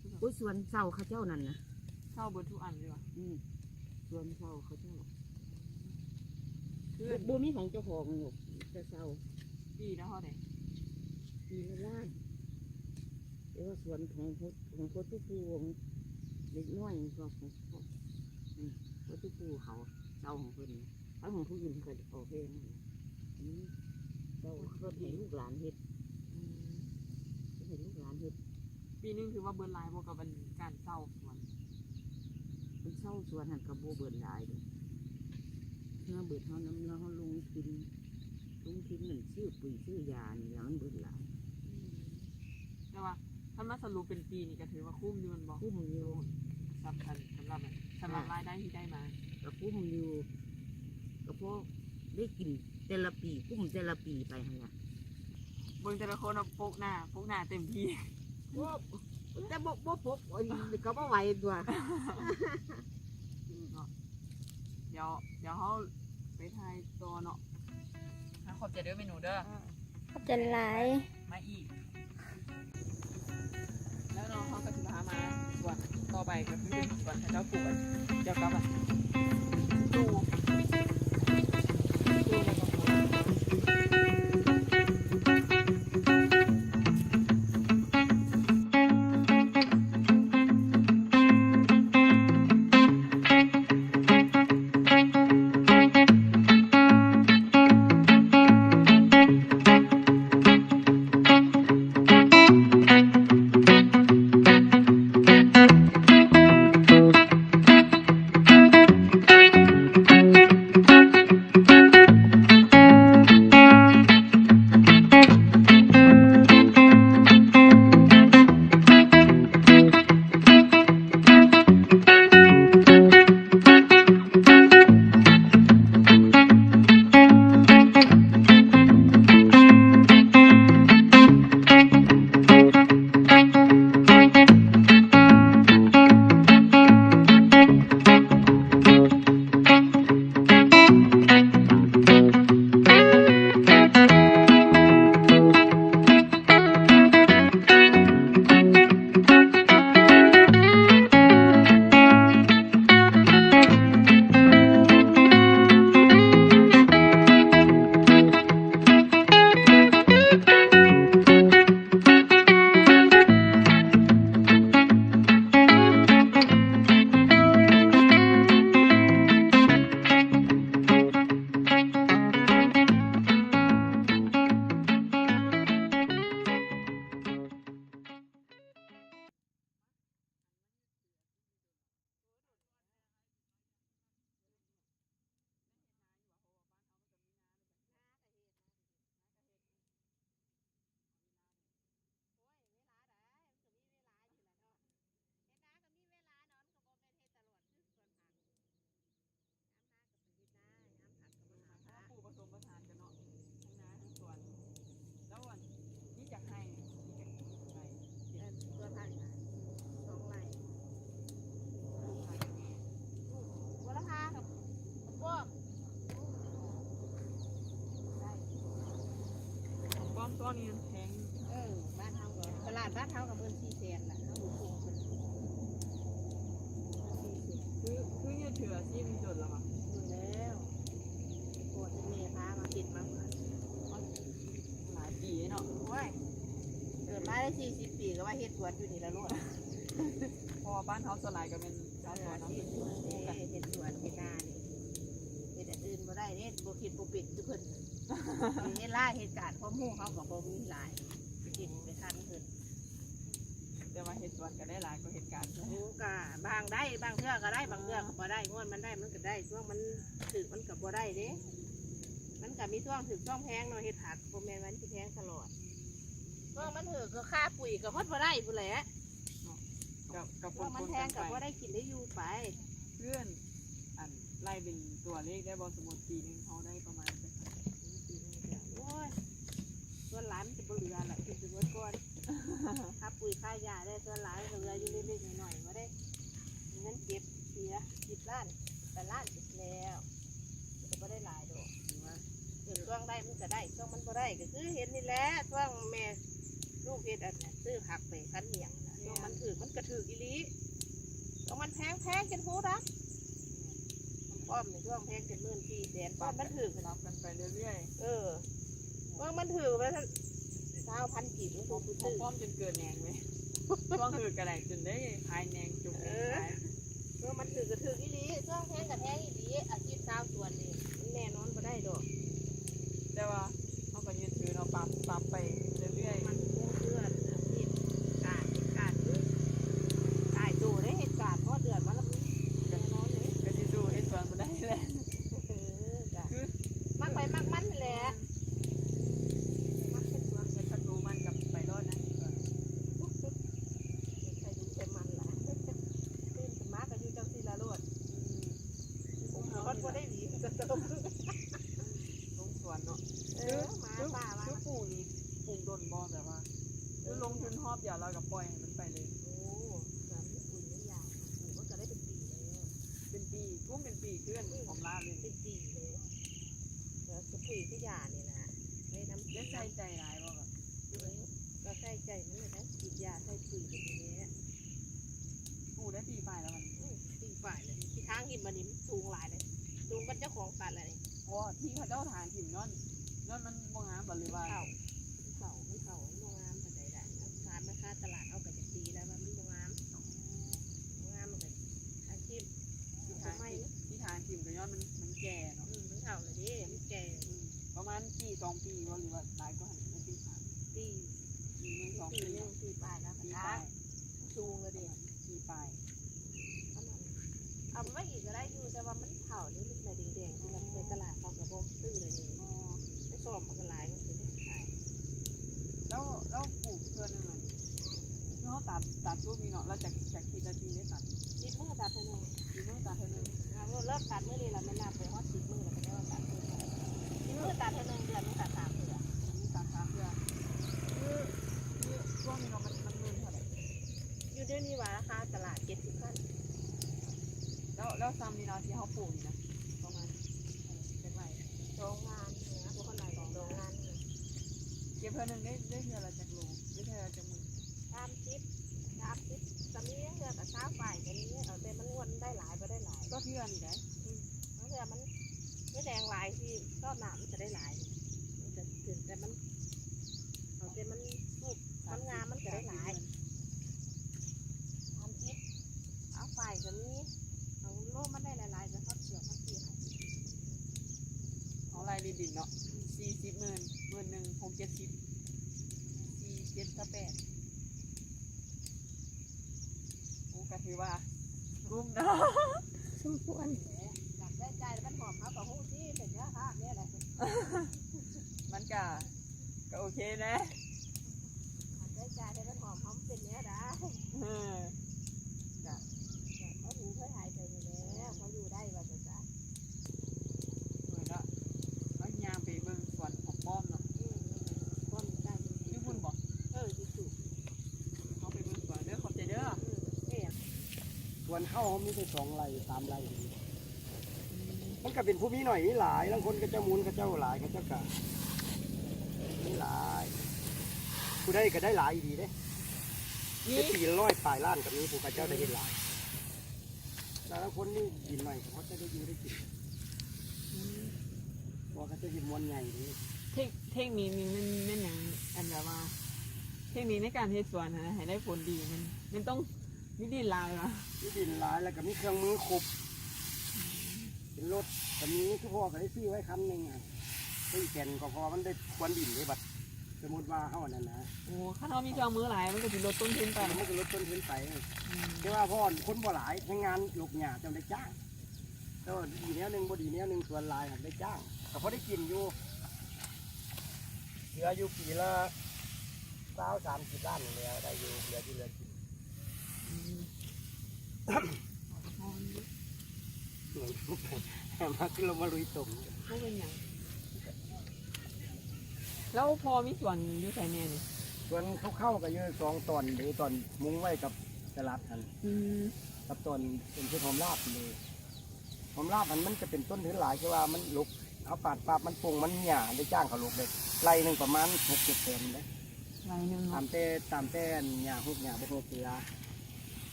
ຄືແບບ ໂອ້ຍ ສວນເຊົ່າເຂົາເຈົ້ານັ້ນນະ ເຊົ່າເບິດທຸກອັນເລີຍຫວາ? ອືມ ສວນເຊົ່າເຂົາເຈົ້າ ຄື ບໍ່ ບໍ່ມີຂອງເຈົ້າຂອງດອກ ແຕ່ເຊົ່າ ປີລະເທົ່າໃດ? ປີລະລ້ານ ແຕ່ວ່າສວນຂອງ ຂອງພໍ່ຕູ້ຂອງເດັກນ້ອຍຂອງ ຂອງ ອືມ ພໍ່ຕູ້ເຂົາເຊົ່າຂອງເພິ່ນ ຂອງຜູ້ອື່ນເຂົາກໍອອກເອງ ອືມ ເຈົ້າເຮັດໃຫ້ລູກຫຼານເຮັດ ອືມ ເຮັດໃຫ້ລູກຫຼານເຮັດ ປີໜຶ່ງຖືວ່າເບິດຫຼາຍບໍ່ກັບອັນການເຊົ່າສວນ? ມັນເຊົ່າສວນຫັ້ນກໍບໍ່ເບິດຫຼາຍດອກ ເຮົາເບິດເຮົານຳ ເຮົາລົງທຶນ ລົງທຶນນັ້ນຊື້ປຸ໋ຍຊື້ຢານີ້ລະ ມັນເບິດຫຼາຍ ອືມ ແຕ່ວ່າ ຄັນມາສະຫຼຸບເປັນປີນີ້ກໍຖືວ່າຄຸ້ມຢູ່ແມ່ນບໍ່? ຄຸ້ມຢູ່ ສຳ ສຳລັບ ສຳລັບ ອ່າ ລາຍໄດ້ທີ່ໄດ້ມາ ກໍຄຸ້ມຢູ່ ກໍພໍໄດ້ກິນແຕ່ລະປີ ກຸ້ມແຕ່ລະປີໄປຫັ້ນລະ ເບິ່ງແຕ່ລະຄົນເນາະ ໂປະໜ້າ ໂປະໜ້າເຕັມທີ່ ໂອ້ ແຕ່ບໍ່ ບໍ່ປົກ ກໍບໍ່ໄຫວຕົວະ ເນາະ ດຽວ ດຽວເຮົາໄປຖ່າຍຕໍ່ເນາະ ຂອບໃຈເດີແມ່ໜູເດີ ເອີ ຂອບໃຈຫຼາຍ ມາອີກ ແລ້ວເນາະ ເຮົາກໍຊິພາມາສວນຕໍ່ໄປ ກໍຄືເປັນສວນເຂົາເຈົ້າປູກ ກ່ຽວກັບ ປູກ ປູກ ແລ້ວກໍປູກ ທີ່ມັນຈົນແລ້ວຫວາ? ຈົນແລ້ວ ໂອ້ ແຕ່ແມ່ພາມາເຮັດມາ ຫຼາຍປີເນາະ. ໂອ້ຍ ເກີດມາໄດ້ສີ່ສິບປີກໍວ່າເຮັດສວນຢູ່ນີ້ລະໂລດ ເພາະວ່າບ້ານເຮົາສ່ວນຫຼາຍກໍແມ່ນຊາວສວນເນາະ ເຮັດສວນເດ້ ເຮັດສວນເຮັດນານີ້ ເຮັດອັນອື່ນບໍ່ໄດ້ເດ້ ບໍ່ເຮັດບໍ່ເປັນຄືເພິ່ນ ເຮັດຫຼາຍ ເຮັດການ ຄວາມຮູ້ເຮົາກໍບໍ່ມີຫຼາຍ ເຮັດໄປທັນເພິ່ນ. ແຕ່ວ່າເຮັດສວນກໍໄດ້ຫຼາຍກວ່າເຮັດການ. ໂອ້ ກະບາງໄດ້ ບາງເທື່ອກໍໄດ້ ບາງເທື່ອກໍບໍ່ໄດ້ ງວດມັນໄດ້ມັນກໍໄດ້ ຊ່ວງມັນຖືກມັນກໍບໍ່ໄດ້ເດ້ ມັນກໍມີຊ່ວງຖືກຊ່ວງແພງເນາະ ເຮັດຜັກບໍ່ແມ່ນວ່າມັນຊິແພງຕະຫຼອດ ຊ່ວງມັນຖືກກໍຄ່າປຸ໋ຍກໍຮອດບໍ່ໄດ້ພຸ້ນແຫຼະ ເນາະ ກໍ ກໍປົນໆກັນໄປ ຊ່ວງມັນແພງກໍພໍໄດ້ກິນໄດ້ຢູ່ໄປ. ເພື່ອນ ອັນ ໄລ່ເປັນຕົວເລກໄດ້ບໍ່? ສົມມຸດປີໜຶ່ງເຮົາໄດ້ປະມານຈັກ ປີໜຶ່ງກໍ ໂອ້ຍ ສ່ວນຫຼາຍມັນຈະບໍ່ເຫຼືອລະ ກິນໄປເບິດກ່ອນ ຄ່າປຸ໋ຍຄ່າຢາໄດ້ ສ່ວນຫຼາຍມັນກໍເຫຼືອຢູ່ເລັກໆນ້ອຍໆ ບໍ່ໄດ້ມີເງິນເກັບເຫຼືອສິບລ້ານ ແປດລ້ານ ແລ້ວ ກໍບໍ່ໄດ້ຫຼາຍດອກ ເອີ ຊ່ວງໄດ້ມັນກໍໄດ້ ຊ່ວງມັນບໍ່ໄດ້ກໍຄືເຫັນນີ້ແຫຼະ ຊ່ວງແມ່ລູກເຮັດອັນນັ້ນ ຊື້ຜັກໄປຄັນຫຍັງນະ ຊ່ວງມັນຖືກມັນກໍຖືກອີ່ຫຼີ ຊ່ວງມັນແພງ ແພງຈົນຫູດັບ ປ້ອມນີ້ຊ່ວງແພງເປັນໝື່ນສີ່ແສນ ປ້ອມມັນຖືກ ປັບກັນໄປເລື້ອຍໆ ເອີ ເບິ່ງມັນຖືກວ່າຊັ້ນ ຊາວພັນກີບມັນຖືກ ປ້ອມຈົນເກີດແນງເລີຍ ຊ່ວງຖືກກໍໄດ້ຈົນໄດ້ຂາຍແນງຈຸກ ເອີ ເອີ ມັນຖືກກໍຖືກອີ່ຫຼີ ຊ່ວງແພງກໍແພງອີ່ຫຼີ ອາຊີບຊາວສວນນີ້ມັນແນ່ນອນບໍ່ໄດ້ດອກ ແຕ່ວ່າເຮົາກໍຍຶດຖືເນາະ ປັບ ປັບໄປເລື້ອຍໆ ມັນຄົງເຄື່ອນອາຊີບ ການເຮັດການ ຕາຍໂຕໄດ້ເຮັດການຮອດເດືອນມາລະມີແນ່ນອນເລີຍ ກໍຊິສູ້ເຮັດສວນບໍ່ໄດ້ແຫຼະ ເອີ ກະ ຄື ມັກໃຜມັກມັນຫັ້ນແຫຼະ ມັກເຮັດສວນ ເຮັດປະຕູມັນກັບໄປໂລດນະ ໃສ່ດຸນໃສ່ມັນລະ ຕື່ນຂຶ້ນມາກໍຢູ່ຈັ່ງຊີ້ລະໂລດ ອືມ ບໍ່ໄດ້ດີ ລົງສວນເນາະ ເອີ ມາ ຄື ປ່າມາ ຄືປູກນີ້ ປູກດົນບໍ່ ແບບວ່າ ຄືລົງທຶນຮອບດຽວແລ້ວກໍປ່ອຍໃຫ້ມັນໄປເລີຍ? ໂອ້ ກະມີປຸ໋ຍມີຢາ ປູກມັນກໍໄດ້ເປັນປີແລ້ວ ເປັນປີ ກຸ້ມເປັນປີ ຄືອັນຂອງລາວເລີຍ ເປັນປີເລີຍ ແລ້ວກໍປຸ໋ຍຄືຢານີ້ນະ ໄດ້ນຳ ໄດ້ໃສ່ໃຈຫຼາຍບໍ່? ແບບ ເອີ ກໍໃສ່ໃຈມັນແຫຼະ ສີດຢາໃສ່ປຸ໋ຍແບບນີ້ແຫຼະ ປູກໄດ້ປີປາຍແລ້ວ ອືມ ປີປາຍແລ້ວ ທີ່ທາງຫີນມັນນີ້ມັນສູງຫຼາຍເດ້ ສູງກວ່າເຈົ້າຂອງຕັດແລ້ວນີ້ ເພາະວ່າທີ່ເຂົາເຈົ້າຖາງຖິ້ມຍ້ອນ ຍ້ອນມັນບໍ່ງາມບໍ່ ຫຼືວ່າ ເຖົ້າ ເຖົ້າ ມັນເຖົ້າ ມັນບໍ່ງາມປານໃດດອກ ຖາມລາຄາຕະຫຼາດເຮົາກໍຈັກປີແລ້ວວ່າມັນບໍ່ງາມ ບໍ່ງາມມັນກໍ ອາຊີບ ທີ່ຖາງ ທີ່ຖາງຖິ້ມກໍຍ້ອນມັນ ມັນແກ່ເນາະ ອືມ ມັນເຖົ້າແລ້ວເດ້ ມັນແກ່ ອືມ ປະມານປີສອງປີບໍ່ ຫຼືວ່າຫຼາຍກວ່າຫັ້ນ ມັນເປັນຖາງ ປີ ປີໜຶ່ງ ສອງປີ ປີໜຶ່ງ ປີປາຍແລ້ວ ປີປາຍ ສູງແລ້ວເດ້ ປີປາຍ ເອົາໄວ້ອີກກໍໄດ້ຢູ່ ແຕ່ວ່າມັນເຖົ້າເດ້ ມັນໃບແດງໆ ທີ່ວ່າໄປຕະຫຼາດເຂົາກໍບໍ່ຊື້ແລ້ວເດ້ ອໍ ໄປຊອມເຂົາກໍຫຼາຍ ມັນຊິໄດ້ຂາຍ ແລ້ວ ແລ້ວປູກເທື່ອໜຶ່ງຫັ້ນ ເຮົາຕັດ ຕັດຊ່ວງນີ້ເນາະ ແລ້ວຈັກ ຈັກທິດລະຈິງໄດ້ຕັດ? ສິບມື້ຕັດເທື່ອໜຶ່ງ ສິບມື້ຕັດເທື່ອໜຶ່ງ ອ່າ ເລີ່ມຕັດມື້ນີ້ລະ ແມ່ນນັບໄປຮອດສິບມື້ລະ ກໍໄດ້ວ່າຕັດເທື່ອໜຶ່ງ ສິບມື້ຕັດເທື່ອໜຶ່ງ ເດືອນໜຶ່ງຕັດສາມເທື່ອ ເດືອນໜຶ່ງຕັດສາມເທື່ອ ຄື ຄືຊ່ວງນີ້ເນາະ ມັນ ມັນໝື່ນເທົ່າໃດ? ຢູ່ດຽວນີ້ວ່າລາຄາຕະຫຼາດເຈັດສິບພັນ ແລ້ວ ແລ້ວຊ່ຳນີ້ເນາະ ທີ່ເຮົາປູກນີ້ນະ ປະມານ ເອີ ຈັກໄຮ່? ສອງງານນະ ບໍ່ເທົ່າໃດດອກ ສອງງານ ເກັບເທື່ອໜຶ່ງໄດ້ ໄດ້ເທື່ອລະຈັກໂລ? ໄດ້ເທື່ອລະຈັກໝື່ນ? ສາມສິບ ສາມສິບ ກໍມີ ລາງເທື່ອກໍຊາວປາຍກໍມີ ເອົາແຕ່ມັນງວດໄດ້ຫຼາຍບໍ່ໄດ້ຫຼາຍ ຕໍ່ເທື່ອນີ້ໃດ ອືມ ລາງເທື່ອມັນ ມັນແດງຫຼາຍທີ່ຮອບໜ້າມັນຈະໄດ້ຫຼາຍ ມັນຈະເຖິງແຕ່ມັນ ເອົາແຕ່ມັນສຸກ ມັນງາມມັນຈະໄດ້ຫຼາຍ ສາມສິບ ເອົາປາຍກໍມີ ເອົາໂລມັນໄດ້ຫຼາຍໆ ກໍຮອດເກືອບຮອດສີ່ຫ້າສິບ ເອົາໄລ່ດິນເນາະ ສີ່ສິບໝື່ນ ໝື່ນໜຶ່ງ ຫົກເຈັດສິບ ສີ່ເຈັດຊາວແປດ ໂອ້ ກໍຖືວ່າກຸ້ມເນາະ ສົມຄວນ ຢາກໄດ້ຈ່າຍແລ້ວມັນຫອມ ເຮົາກໍຮູ້ຕິເປັນເນື້ອທາດແນວໃດ ມັນກະ ກໍໂອເຄແດ່ ຢາກໄດ້ຈ່າຍແລ້ວມັນຫອມ ເຮົາມັນເປັນແນວໃດ ເອີ ກະ ກະພໍຫູພໍຫາຍໄປນີ້ແຫຼະ ພໍຢູ່ໄດ້ວ່າຊັ້ນຊະ ເອີ ເນາະ ເຮົາຍ່າງໄປເບິ່ງສວນຂອງປ້ອມເນາະ ອືມ ປ້ອມໃກ້ ຢູ່ພຸ້ນບໍ່? ເອີ ຢູ່ພຸ້ນ ເຮົາໄປເບິ່ງສວນເດີ ຂອບໃຈເດີ ເອີ ສວນເຮົາ ເຮົາມີແຕ່ສອງໄຮ່ ສາມໄຮ່ ມັນກໍເປັນຜູ້ມີໜ້ອຍມີຫຼາຍ ລາງຄົນເຂົາເຈົ້າມູນ ເຂົາເຈົ້າຫຼາຍ ເຂົາເຈົ້າກໍມີຫຼາຍ ຜູ້ໃດກໍໄດ້ຫຼາຍອີ່ຫຼີເດ້ ມີ ເຮັດປີລະຮ້ອຍປາຍລ້ານກໍມີ ຜູ້ເຂົາເຈົ້າໄດ້ເຮັດຫຼາຍ ແຕ່ລະຄົນນີ້ດິນໜ້ອຍ ເຂົາເຈົ້າໄດ້ຢູ່ໄດ້ກິນ. ອືມ ເພາະວ່າເຂົາເຈົ້າເຮັດມ່ວນໃຫຍ່ເດ້. ເທັກ ເທັກນິກນີ້ແມ່ນ ແມ່ນຫຍັງ? ອັນແບບວ່າ ເທັກນິກໃນການເຮັດສວນຫັ້ນນະ ໃຫ້ໄດ້ຜົນດີ ແມ່ນ ແມ່ນຕ້ອງມີດິນຫຼາຍຫວາ? ມີດິນຫຼາຍ ແລ້ວກໍມີເຄື່ອງມືຄົບ. ອືມ ເປັນລົດກໍມີ ຄືພໍ່ກໍໄດ້ຊື້ໄວ້ຄັນໜຶ່ງຫັ້ນ ໄວ້ແຂນກໍພໍ ມັນໄດ້ຄວນດິນເດ້. ບັດສົມມຸດວ່າເຮົາອັນນັ້ນນະ ໂອ້ ຄັນເຮົາມີເຄື່ອງມືຫຼາຍ ມັນກໍຊິລົດຕົ້ນທຶນໄປ ມັນກໍລົດຕົ້ນທຶນໄປ. ອືມ ແຕ່ວ່າພໍຄົນບໍ່ຫຼາຍ ແຮງງານຫຼົກຫຍ້າຈັ່ງໄດ້ຈ້າງ. ແຕ່ວ່າດີແນວໜຶ່ງ ບໍ່ດີແນວໜຶ່ງ ສວນຫຼາຍຫາກໄດ້ຈ້າງ ກໍພໍໄດ້ກິນຢູ່. ເຫຼືອຢູ່ປີລະຊາວ ສາມສິບລ້ານນີ້ແຫຼະ ໄດ້ຢູ່ ເຫຼືອຢູ່ເຫຼືອກິນ. ອືມ ມາຄືເຮົາມາລຸຍຕົມ ບໍ່ເປັນຫຍັງ. ແລ້ວພໍ່ມີສວນຢູ່ໃສແດ່ນີ້? ສວນເຂົ້າໆ ກໍຢູ່ສອງຕອນເດ້ ຕອນມຸງໄວ້ກັບຕະຫຼາດຫັ້ນ. ອືມ ກັບຕອນເປັນເຮັດຫອມລາບເດ້. ຫອມລາບຫັ້ນມັນຈະເປັນຕົ້ນທຶນຫຼາຍ ຄືວ່າມັນຫຼົກ ເຮົາປາດປັບ ມັນປົ່ງ ມັນຫຍ້າໄດ້ຈ້າງເຂົາຫຼົກເດ້ ໄລ່ໜຶ່ງປະມານຫົກເຈັດແສນເດ້. ໄລ່ໜຶ່ງເນາະ ຕາມແຕ່ ຕາມແຕ່ຫຍ້າຫົກຫຍ້າບໍ່ຫົກເທື່ອ.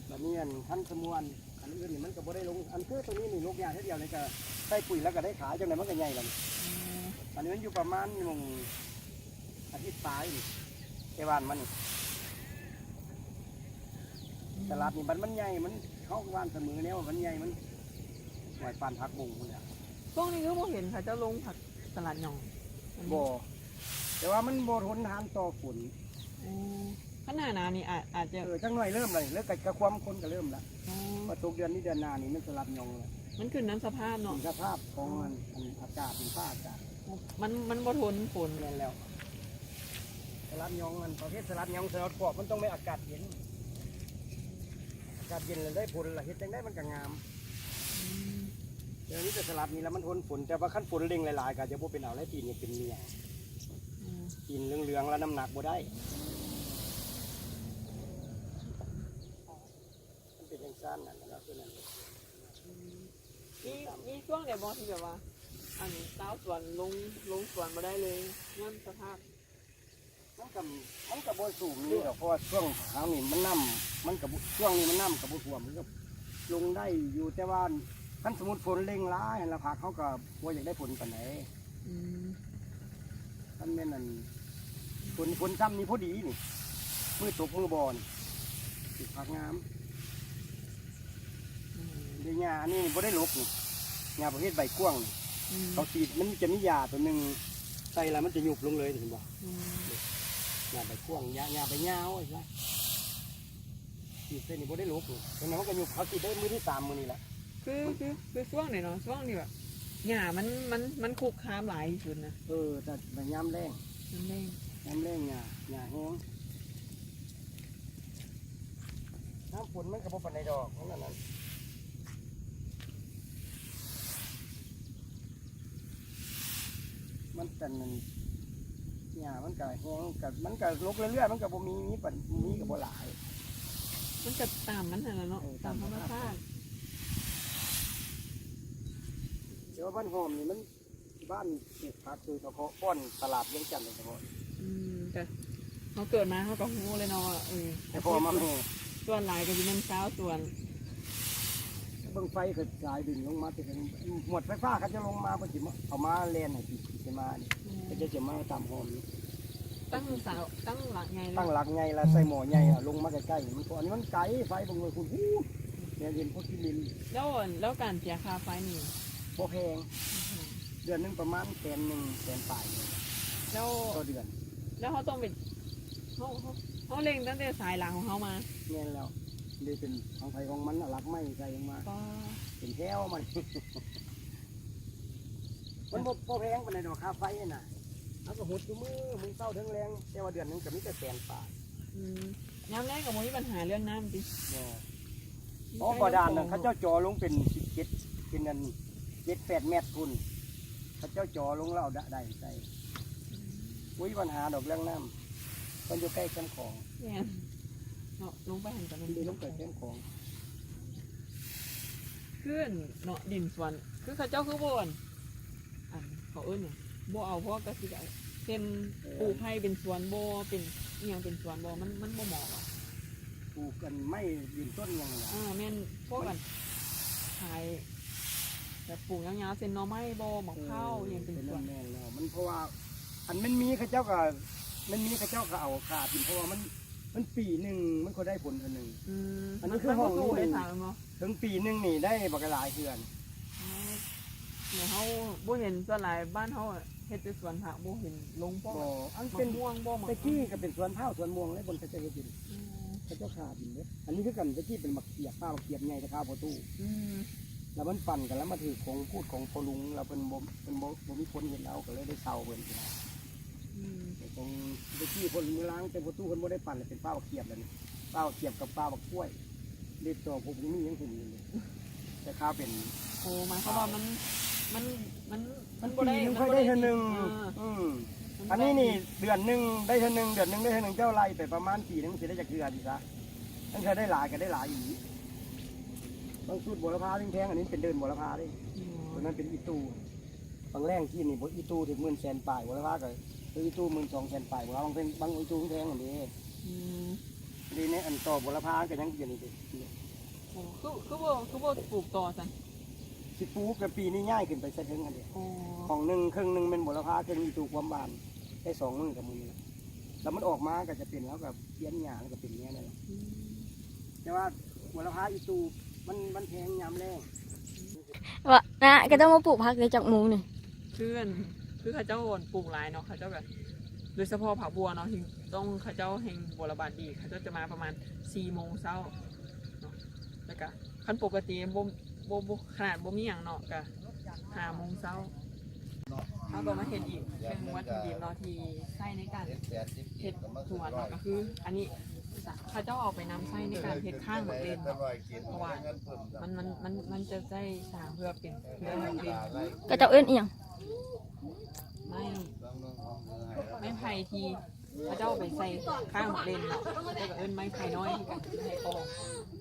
ບາດນີ້ອັນ ຄັນສົມມຸດອັນ ອັນອື່ນນີ້ມັນກໍບໍ່ໄດ້ລົງ ອັນຄືຕົວນີ້ນີ້ ຫຼົກຫຍ້າເທື່ອດຽວນີ້ກໍໃສ່ປຸ໋ຍແລ້ວກໍໄດ້ຂາຍ ຈັ່ງໃດມັນກໍໃຫຍ່ແລ້ວນີ້. ອືມ ອັນນີ້ມັນຢູ່ປະມານໝ່ອງອາທິດປາຍນີ້ ແຕ່ຫວ່ານມັນນີ້. ອືມ ຕະຫຼາດນີ້ບັດມັນໃຫຍ່ ມັນ ເຮົາຫວ່ານສະເໝີແນວມັນໃຫຍ່ ມັນຫວາຍປານຜັກບົງພຸ້ນແຫຼະ. ຊ່ວງນີ້ຄືບໍ່ເຫັນເຂົາເຈົ້າລົງຜັກຕະຫຼາດຫຍ້ອງ? ບໍ່ ແຕ່ວ່າມັນບໍ່ທົນທານຕໍ່ຝົນ. ອືມ ຄັນໜ້າໜາວນີ້ອາດ ອາດຈະ ເອີ ຈັກໜ້ອຍເລີ່ມແລ້ວ ເລີກກະ ກະຄວາມຄົນກະເລີ່ມລະ. ອໍ ວ່າຕົກເດືອນນີ້ເດືອນໜ້ານີ້ມັນສະຫຼັດຫຍ້ອງແລ້ວ. ມັນຂຶ້ນນຳສະພາບເນາະ ຂຶ້ນສະພາບຂອງ ອໍ ອັນ ອັນອາກາດ ດິນຟ້າອາກາດ ມັນ ມັນບໍ່ທົນຝົນ. ແມ່ນແລ້ວ ສະຫຼັດຫຍ້ອງ ອັນປະເພດສະຫຼັດຫຍ້ອງ ສະຫຼັດກອບ ມັນຕ້ອງໄດ້ອາກາດເຢັນ ອາກາດເຢັນແລ້ວໄດ້ຜົນລະ ເຮັດຈັ່ງໃດມັນກະງາມ. ອືມ ແຕ່ມີແຕ່ສະຫຼັດນີ້ລະມັນທົນຝົນ ແຕ່ວ່າຄັນຝົນເລັ່ງຫຼາຍໆ ກໍຈະບໍ່ເປັນເອົາແລ້ວ ຕີນຍັງເປັນເໜືອງ. ອືມ ຕີນເຫຼືອງໆ ລະນ້ຳໜັກບໍ່ໄດ້ ມັນເປັນຈັ່ງຊັ້ນນະ. ອືມ ມີ ມີຊ່ວງໃດບໍ່ທີ່ແບບວ່າ ອັນຊາວສວນລົງ ລົງສວນບໍ່ໄດ້ເລີຍ ຍ້ອນສະພາບ ມັນກໍ ມັນກໍບໍ່ສູງນີ້ດອກ ເພາະວ່າຊ່ວງທາງນີ້ມັນນ້ຳ ມັນກໍບໍ່ ຊ່ວງນີ້ມັນນ້ຳກໍບໍ່ຖ້ວມ ມັນກໍລົງໄດ້ຢູ່ ແຕ່ວ່າຄັນສົມມຸດຝົນເລັ່ງຫຼາຍຫັ້ນລະ ຜັກເຮົາກໍບໍ່ຢາກໄດ້ຜົນປານໃດ. ອືມ ຄັນແມ່ນອັນ ຝົນ ຝົນຊ້ຳນີ້ພໍດີນີ້ ມື້ຕົກມື້ບໍ່ນີ້ ປູກຜັກງາມ. ອືມ ເດ ຫຍ້າອັນນີ້ບໍ່ໄດ້ຫຼົກນີ້ ຫຍ້າປະເພດໃບກວ້າງນີ້. ອືມ ເຂົາສີດ ມັນຈະມີຢາຕົວໜຶ່ງໃສ່ແລ້ວມັນຈະຍຸບລົງເລີຍ ເຫັນບໍ່? ອືມ ຫຍ້າໃບກວ້າງ ຫຍ້າ ຫຍ້າໃບຍາວ ຊິວ່າ ສີດໃສ່ນີ້ບໍ່ໄດ້ຫຼົກນີ້ ເຫັນບໍ່? ມັນກໍຍຸບ ເຂົາສີດໄດ້ມື້ທີສາມມື້ນີ້ແຫຼະ. ຄື ຄື ຄືຊ່ວງນີ້ເນາະ ຊ່ວງນີ້ແບບຫຍ້າມັນ ມັນ ມັນຄຸກຄາມຫຼາຍທີ່ສຸດນະ. ເອີ ແຕ່ຍາມແລ້ງ ຍາມແລ້ງ ຍາມແລ້ງຫຍ້າ ຫຍ້າແຫ້ງ. ຍາມຝົນມັນກໍບໍ່ປານໃດດອກ ມັນອັນນັ້ນ ມັນອັນນັ້ນ ຫຍ້າມັນກໍແຫ້ງ ກໍ ມັນກໍລົກເລື້ອຍໆ ມັນກໍບໍ່ມີ ມີປານ ມີກໍບໍ່ຫຼາຍ ມັນກໍຕາມມັນຫັ້ນລະເນາະ. ເອີ ຕາມ ຕາມທຳມະຊາດ. ແຕ່ວ່າບ້ານຫອມນີ້ມັນ ບ້ານປູກຜັກໂດຍສະເພາະ ບ່ອນຕະຫຼາດວຽງຈັນໂດຍສະເພາະ. ອືມ ກະເຮົາເກີດມາເຮົາກໍຮູ້ເລີຍເນາະວ່າ ເອີ ແຕ່ພໍ່ມາແມ່ ສ່ວນຫຼາຍກໍຊິແມ່ນຊາວສວນ. ເບິ່ງໄຟກໍສາຍດິນລົງມາແຕ່ ໝວດໄຟຟ້າເຂົາຈະລົງມາ ເພິ່ນຊິມາ ເອົາມາແລ່ນໃຫ້ກິນ ຊິມານີ້. ອືມ ເຂົາເຈົ້າຈະມາຕາມຫ້ອມນີ້ ຕັ້ງເສົາ ຕັ້ງຫຼັກໃຫຍ່ເລີຍ ຕັ້ງຫຼັກໃຫຍ່ລະ ອືມ ໃສ່ໝໍ້ໃຫຍ່ລະ ອືມ ລົງມາໃກ້ໆ ມັນ ອັນນີ້ມັນໄກ ໄຟເບິ່ງເລີຍພຸ້ນ ແນວເຫັນພວກກິນດິນ. ແລ້ວ ແລ້ວການເສຍຄ່າໄຟນີ້ບໍ່ແພງ ບໍ່ແພງ ເດືອນໜຶ່ງປະມານແສນໜຶ່ງ ແສນປາຍນີ້ແຫຼະ ແລ້ວ ຕໍ່ເດືອນ. ແລ້ວເຮົາຕ້ອງໄປ ເຮົາ ເຮົາ ເຮົາເລັ່ງຕັ້ງແຕ່ສາຍຫຼັງຂອງເຮົາມາ. ແມ່ນແລ້ວ ເດ ເປັນຂອງໃຜຂອງມັນນະ ຫຼັກໄມ້ໃສ່ລົງມາ ກໍເປັນແຖວມັນ ມັນບໍ່ ບໍ່ແພງປານໃດດອກຄ່າໄຟຫັ້ນນະ ເຮົາກໍຫົດຢູ່ມື້ ມື້ເຊົ້າເທິງແລງ ແຕ່ວ່າເດືອນໜຶ່ງກໍມີແຕ່ແສນປາຍ. ອືມ ຍາມແລ້ງກໍບໍ່ມີບັນຫາເລື່ອງນ້ຳຕິ? ບໍ່ ເພາະວ່າບາດານນັ້ນ ເຂົາເຈົ້າເຈາະລົງເປັນສິບເຈັດ ເປັນອັນ ເຈັດແປດແມັດພຸ້ນ ເຂົາເຈົ້າເຈາະລົງແລ້ວເອົາໄດໃສ່ ອືມ ບໍ່ມີບັນຫາດອກເລື່ອງນ້ຳ ເພິ່ນຢູ່ໃກ້ແຄມຂອງ. ແມ່ນເນາະ ລົງໄປຫັ້ນກໍແມ່ນ ເດີນລົງໄປແຄມຂອງ. ຄືອັນເນາະ ດິນສວນ ຄືເຂົາເຈົ້າຄືບໍ່ອັນ ອັນ ເຂົາເອີ້ນຫຍັງ ບໍ່ເອົາພວກກະສິກຳ ເຊັ່ນ ເອີ ປູກໄຜ່ເປັນສວນບໍ່ ເປັນອີ່ຫຍັງເປັນສວນບໍ່ ມັນ ມັນບໍ່ເໝາະຫວາ? ປູ ປູກອັນໄມ້ຢືນຕົ້ນຫຍັງນີ້ນະ ເອີ ແມ່ນພວກອັນຂາຍແບບປູກຍາວໆ ເຊັ່ນໜໍ່ໄມ້ບໍ ໝາກພ້າວ ເອີ ອີ່ຫຍັງເປັນສວນ ແມ່ນແລ້ວ ມັນເພາະວ່າອັນມັນມີເຂົາເຈົ້າກໍ ມັນມີເຂົາເຈົ້າກໍເອົາຂາດ ເພາະວ່າມັນ ມັນປີໜຶ່ງມັນກໍໄດ້ຜົນເທື່ອໜຶ່ງ ອືມ ອັນນີ້ຄືຫ້ອງນີ້ ເຖິງປີໜຶ່ງນີ້ໄດ້ບັກຫຼາຍເທື່ອ ແລ້ວເຮົາບໍ່ເຫັນ ສ່ວນຫຼາຍບ້ານເຮົາເຮັດແຕ່ສວນຜັກ ບໍ່ເຫັນລົງພວກ ອັນເປັນ ໝາກມ່ວງບໍ່ ແຕ່ກີ້ກໍເປັນສວນພ້າວສວນມ່ວງເລີຍ ບ່ອນເຂົາເຈົ້າເຮັດຢູ່ ອືມ ເຂົາເຈົ້າຂາດດິນເດ້ ອັນນີ້ຄືກັນ ແຕ່ກີ້ເປັນໝາກຂຽບ ປ່າໝາກຂຽບໃຫຍ່ແຕ່ຄາວພໍ່ຕູ້ ອືມ ແລ້ວມັນປັ່ນກັນ ແລ້ວມາຖືກຂອງພູດຂອງພໍ່ລຸງ ແລ້ວເພິ່ນບໍ່ ເພິ່ນບໍ່ ບໍ່ມີຄົນເຮັດ ແລ້ວກໍເລີຍໄດ້ເຊົ່າເພິ່ນ ອືມ ຂອງແຕ່ກີ້ເພິ່ນມືລາງ ແຕ່ພໍ່ຕູ້ເພິ່ນບໍ່ໄດ້ປັ່ນ ເປັນປ່າໝາກຂຽບແລ້ວນີ້ ປ່າໝາກຂຽບກັບປ່າໝາກກ້ວຍ ເລັບຕໍ່ພົບນີ້ຍັງເຫັນຢູ່ເລີຍ ແຕ່ຄາວເປັນ ໂອ້ ໝາຍຄວາມວ່າມັນ ມັນ ມັນ ມັນບໍ່ໄດ້ ມັນບໍ່ໄດ້ ເທື່ອໜຶ່ງ ເອີ ອືມ ອັນນີ້ນີ້ເດືອນໜຶ່ງໄດ້ເທື່ອໜຶ່ງ ເດືອນໜຶ່ງໄດ້ເທື່ອໜຶ່ງ ເຈົ້າໄລ່ໄປປະມານປີໜຶ່ງຊິໄດ້ຈັກເທື່ອ ຊິຊະ ບາງເທື່ອໄດ້ຫຼາຍກໍໄດ້ຫຼາຍອີ່ຫຼີ ບາງຊຸດບົວລະພາແພງໆ ອັນນີ້ເປັນເດີ່ນບົວລະພາເດ້ ອືມ ຕົວນັ້ນເປັນອີ່ຕູ່ ບາງແລ້ງກີ້ນີ້ ອີ່ຕູ່ຖືກໝື່ນແສນປາຍ ບົວລະພາກໍຄືອີ່ຕູ່ໝື່ນສອງແສນປາຍ ບາງເປັນ ບາງອີ່ຕູ່ແພງຫັ້ນເດ້ ອືມ ນີ້ໃນອັນຕໍບົວລະພາກໍຍັງຢູ່ນີ້ເດ້ ໂອ້ ຄື ຄືບໍ່ ຄືບໍ່ປູກຕໍ່ຊັ້ນ ຊິປູກກໍປີນີ້ຍ້າຍຂຶ້ນໄປໃສ່ເທິງຫັ້ນເດ້ ໂອ້ ຫ້ອງໜຶ່ງ ເຄິ່ງໜຶ່ງແມ່ນບົວລະພາ ເຄິ່ງອີ່ຕູ່ຄວາມຫວານ ໄດ້ສອງມື້ກັບມື້ນີ້ລະ ແລ້ວມັນອອກມາກໍຈະເປັນ ເຮົາກໍປ່ຽນຫຍ້າ ແລ້ວກໍເປັນແນວນັ້ນແຫຼະ ອືມ ແຕ່ວ່າບົວລະພາອີ່ຕູ່ມັນ ມັນແພງຍາມແລ້ງ ວ່ານະ ເຂົາເຈົ້າມາປູກຜັກໄດ້ຈັກໂມງນີ້ ຄືອັນ ຄືເຂົາເຈົ້າປູກຫຼາຍເນາະ ເຂົາເຈົ້າກໍ ໂດຍສະເພາະຜັກບົວເນາະ ທີ່ຕ້ອງ ເຂົາເຈົ້າແຮ່ງບົວລະບາດດີ ເຂົາເຈົ້າຈະມາປະມານສີ່ໂມງເຊົ້າເນາະ ແລ້ວກະຄັນປົກກະຕິບໍ່ ບໍ່ ບໍ່ ຂະໜາດບໍ່ມີຫຍັງເນາະ ກະຫ້າໂມງເຊົ້າ ເຮົາກໍມາເຫັນອີກເລື່ອງວັດຖຸດິບເນາະ ທີ່ໃຊ້ໃນການເຮັດສວນເນາະ ກໍຄືອັນນີ້ ເຂົາເຈົ້າເອົາໄປນຳໃຊ້ໃນການເຮັດຄ້າງໝາກເລັ່ນເນາະ ເພາະວ່າມັນ ມັນ ມັນ ມັນຈະໃຊ້ສາງເພື່ອເປັນເຄື່ອງໝາກເລັ່ນ ເຂົາເຈົ້າເອີ້ນອີ່ຫຍັງ? ໄມ້ ໄມ້ໄຜ່ທີ່ເຂົາເຈົ້າເອົາໄປໃສ່ຄ້າງໝາກເລັ່ນເນາະ ເຂົາເຈົ້າກໍເອີ້ນໄມ້ໄຜ່ນ້ອຍຄືກັນ ໄມ້ອ່ອນ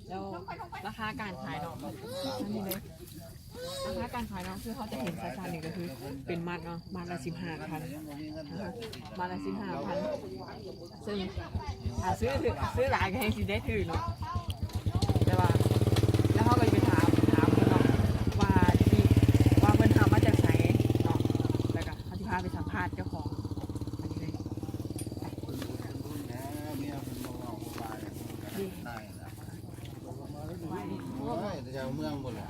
ແລ້ວລາຄາການຂາຍເນາະ ອັນນີ້ເລີຍ ລາຄາການຂາຍເນາະ ຄືເຮົາຈະເຫັນຊັດໆນີ້ກໍຄືເປັນມັດເນາະ ມັດລະສິບຫ້າພັນ ມັດລະສິບຫ້າພັນ ເຊິ່ງຖ້າຊື້ຖືກ ຊື້ຫຼາຍກໍແຮ່ງຊິໄດ້ຖືກເນາະ ແຕ່ວ່າ ແລ້ວເຮົາກໍຊິໄປຖາມ ຖາມເພິ່ນເນາະ ວ່າຊິ ວ່າເພິ່ນຫາມາຈາກໃສເນາະ ແລ້ວກໍເຮົາຊິພາໄປສຳພາດເຈົ້າຂອງອັນນີ້ເລີຍ ເມຍເພິ່ນບໍ່ເວົ້າບໍ່ວ່າຫຍັງ ເພິ່ນກໍໄດ້ນາຍນະ ໂອ້ຍ ແຕ່ເຈົ້າເມືອງພຸ້ນແຫຼະ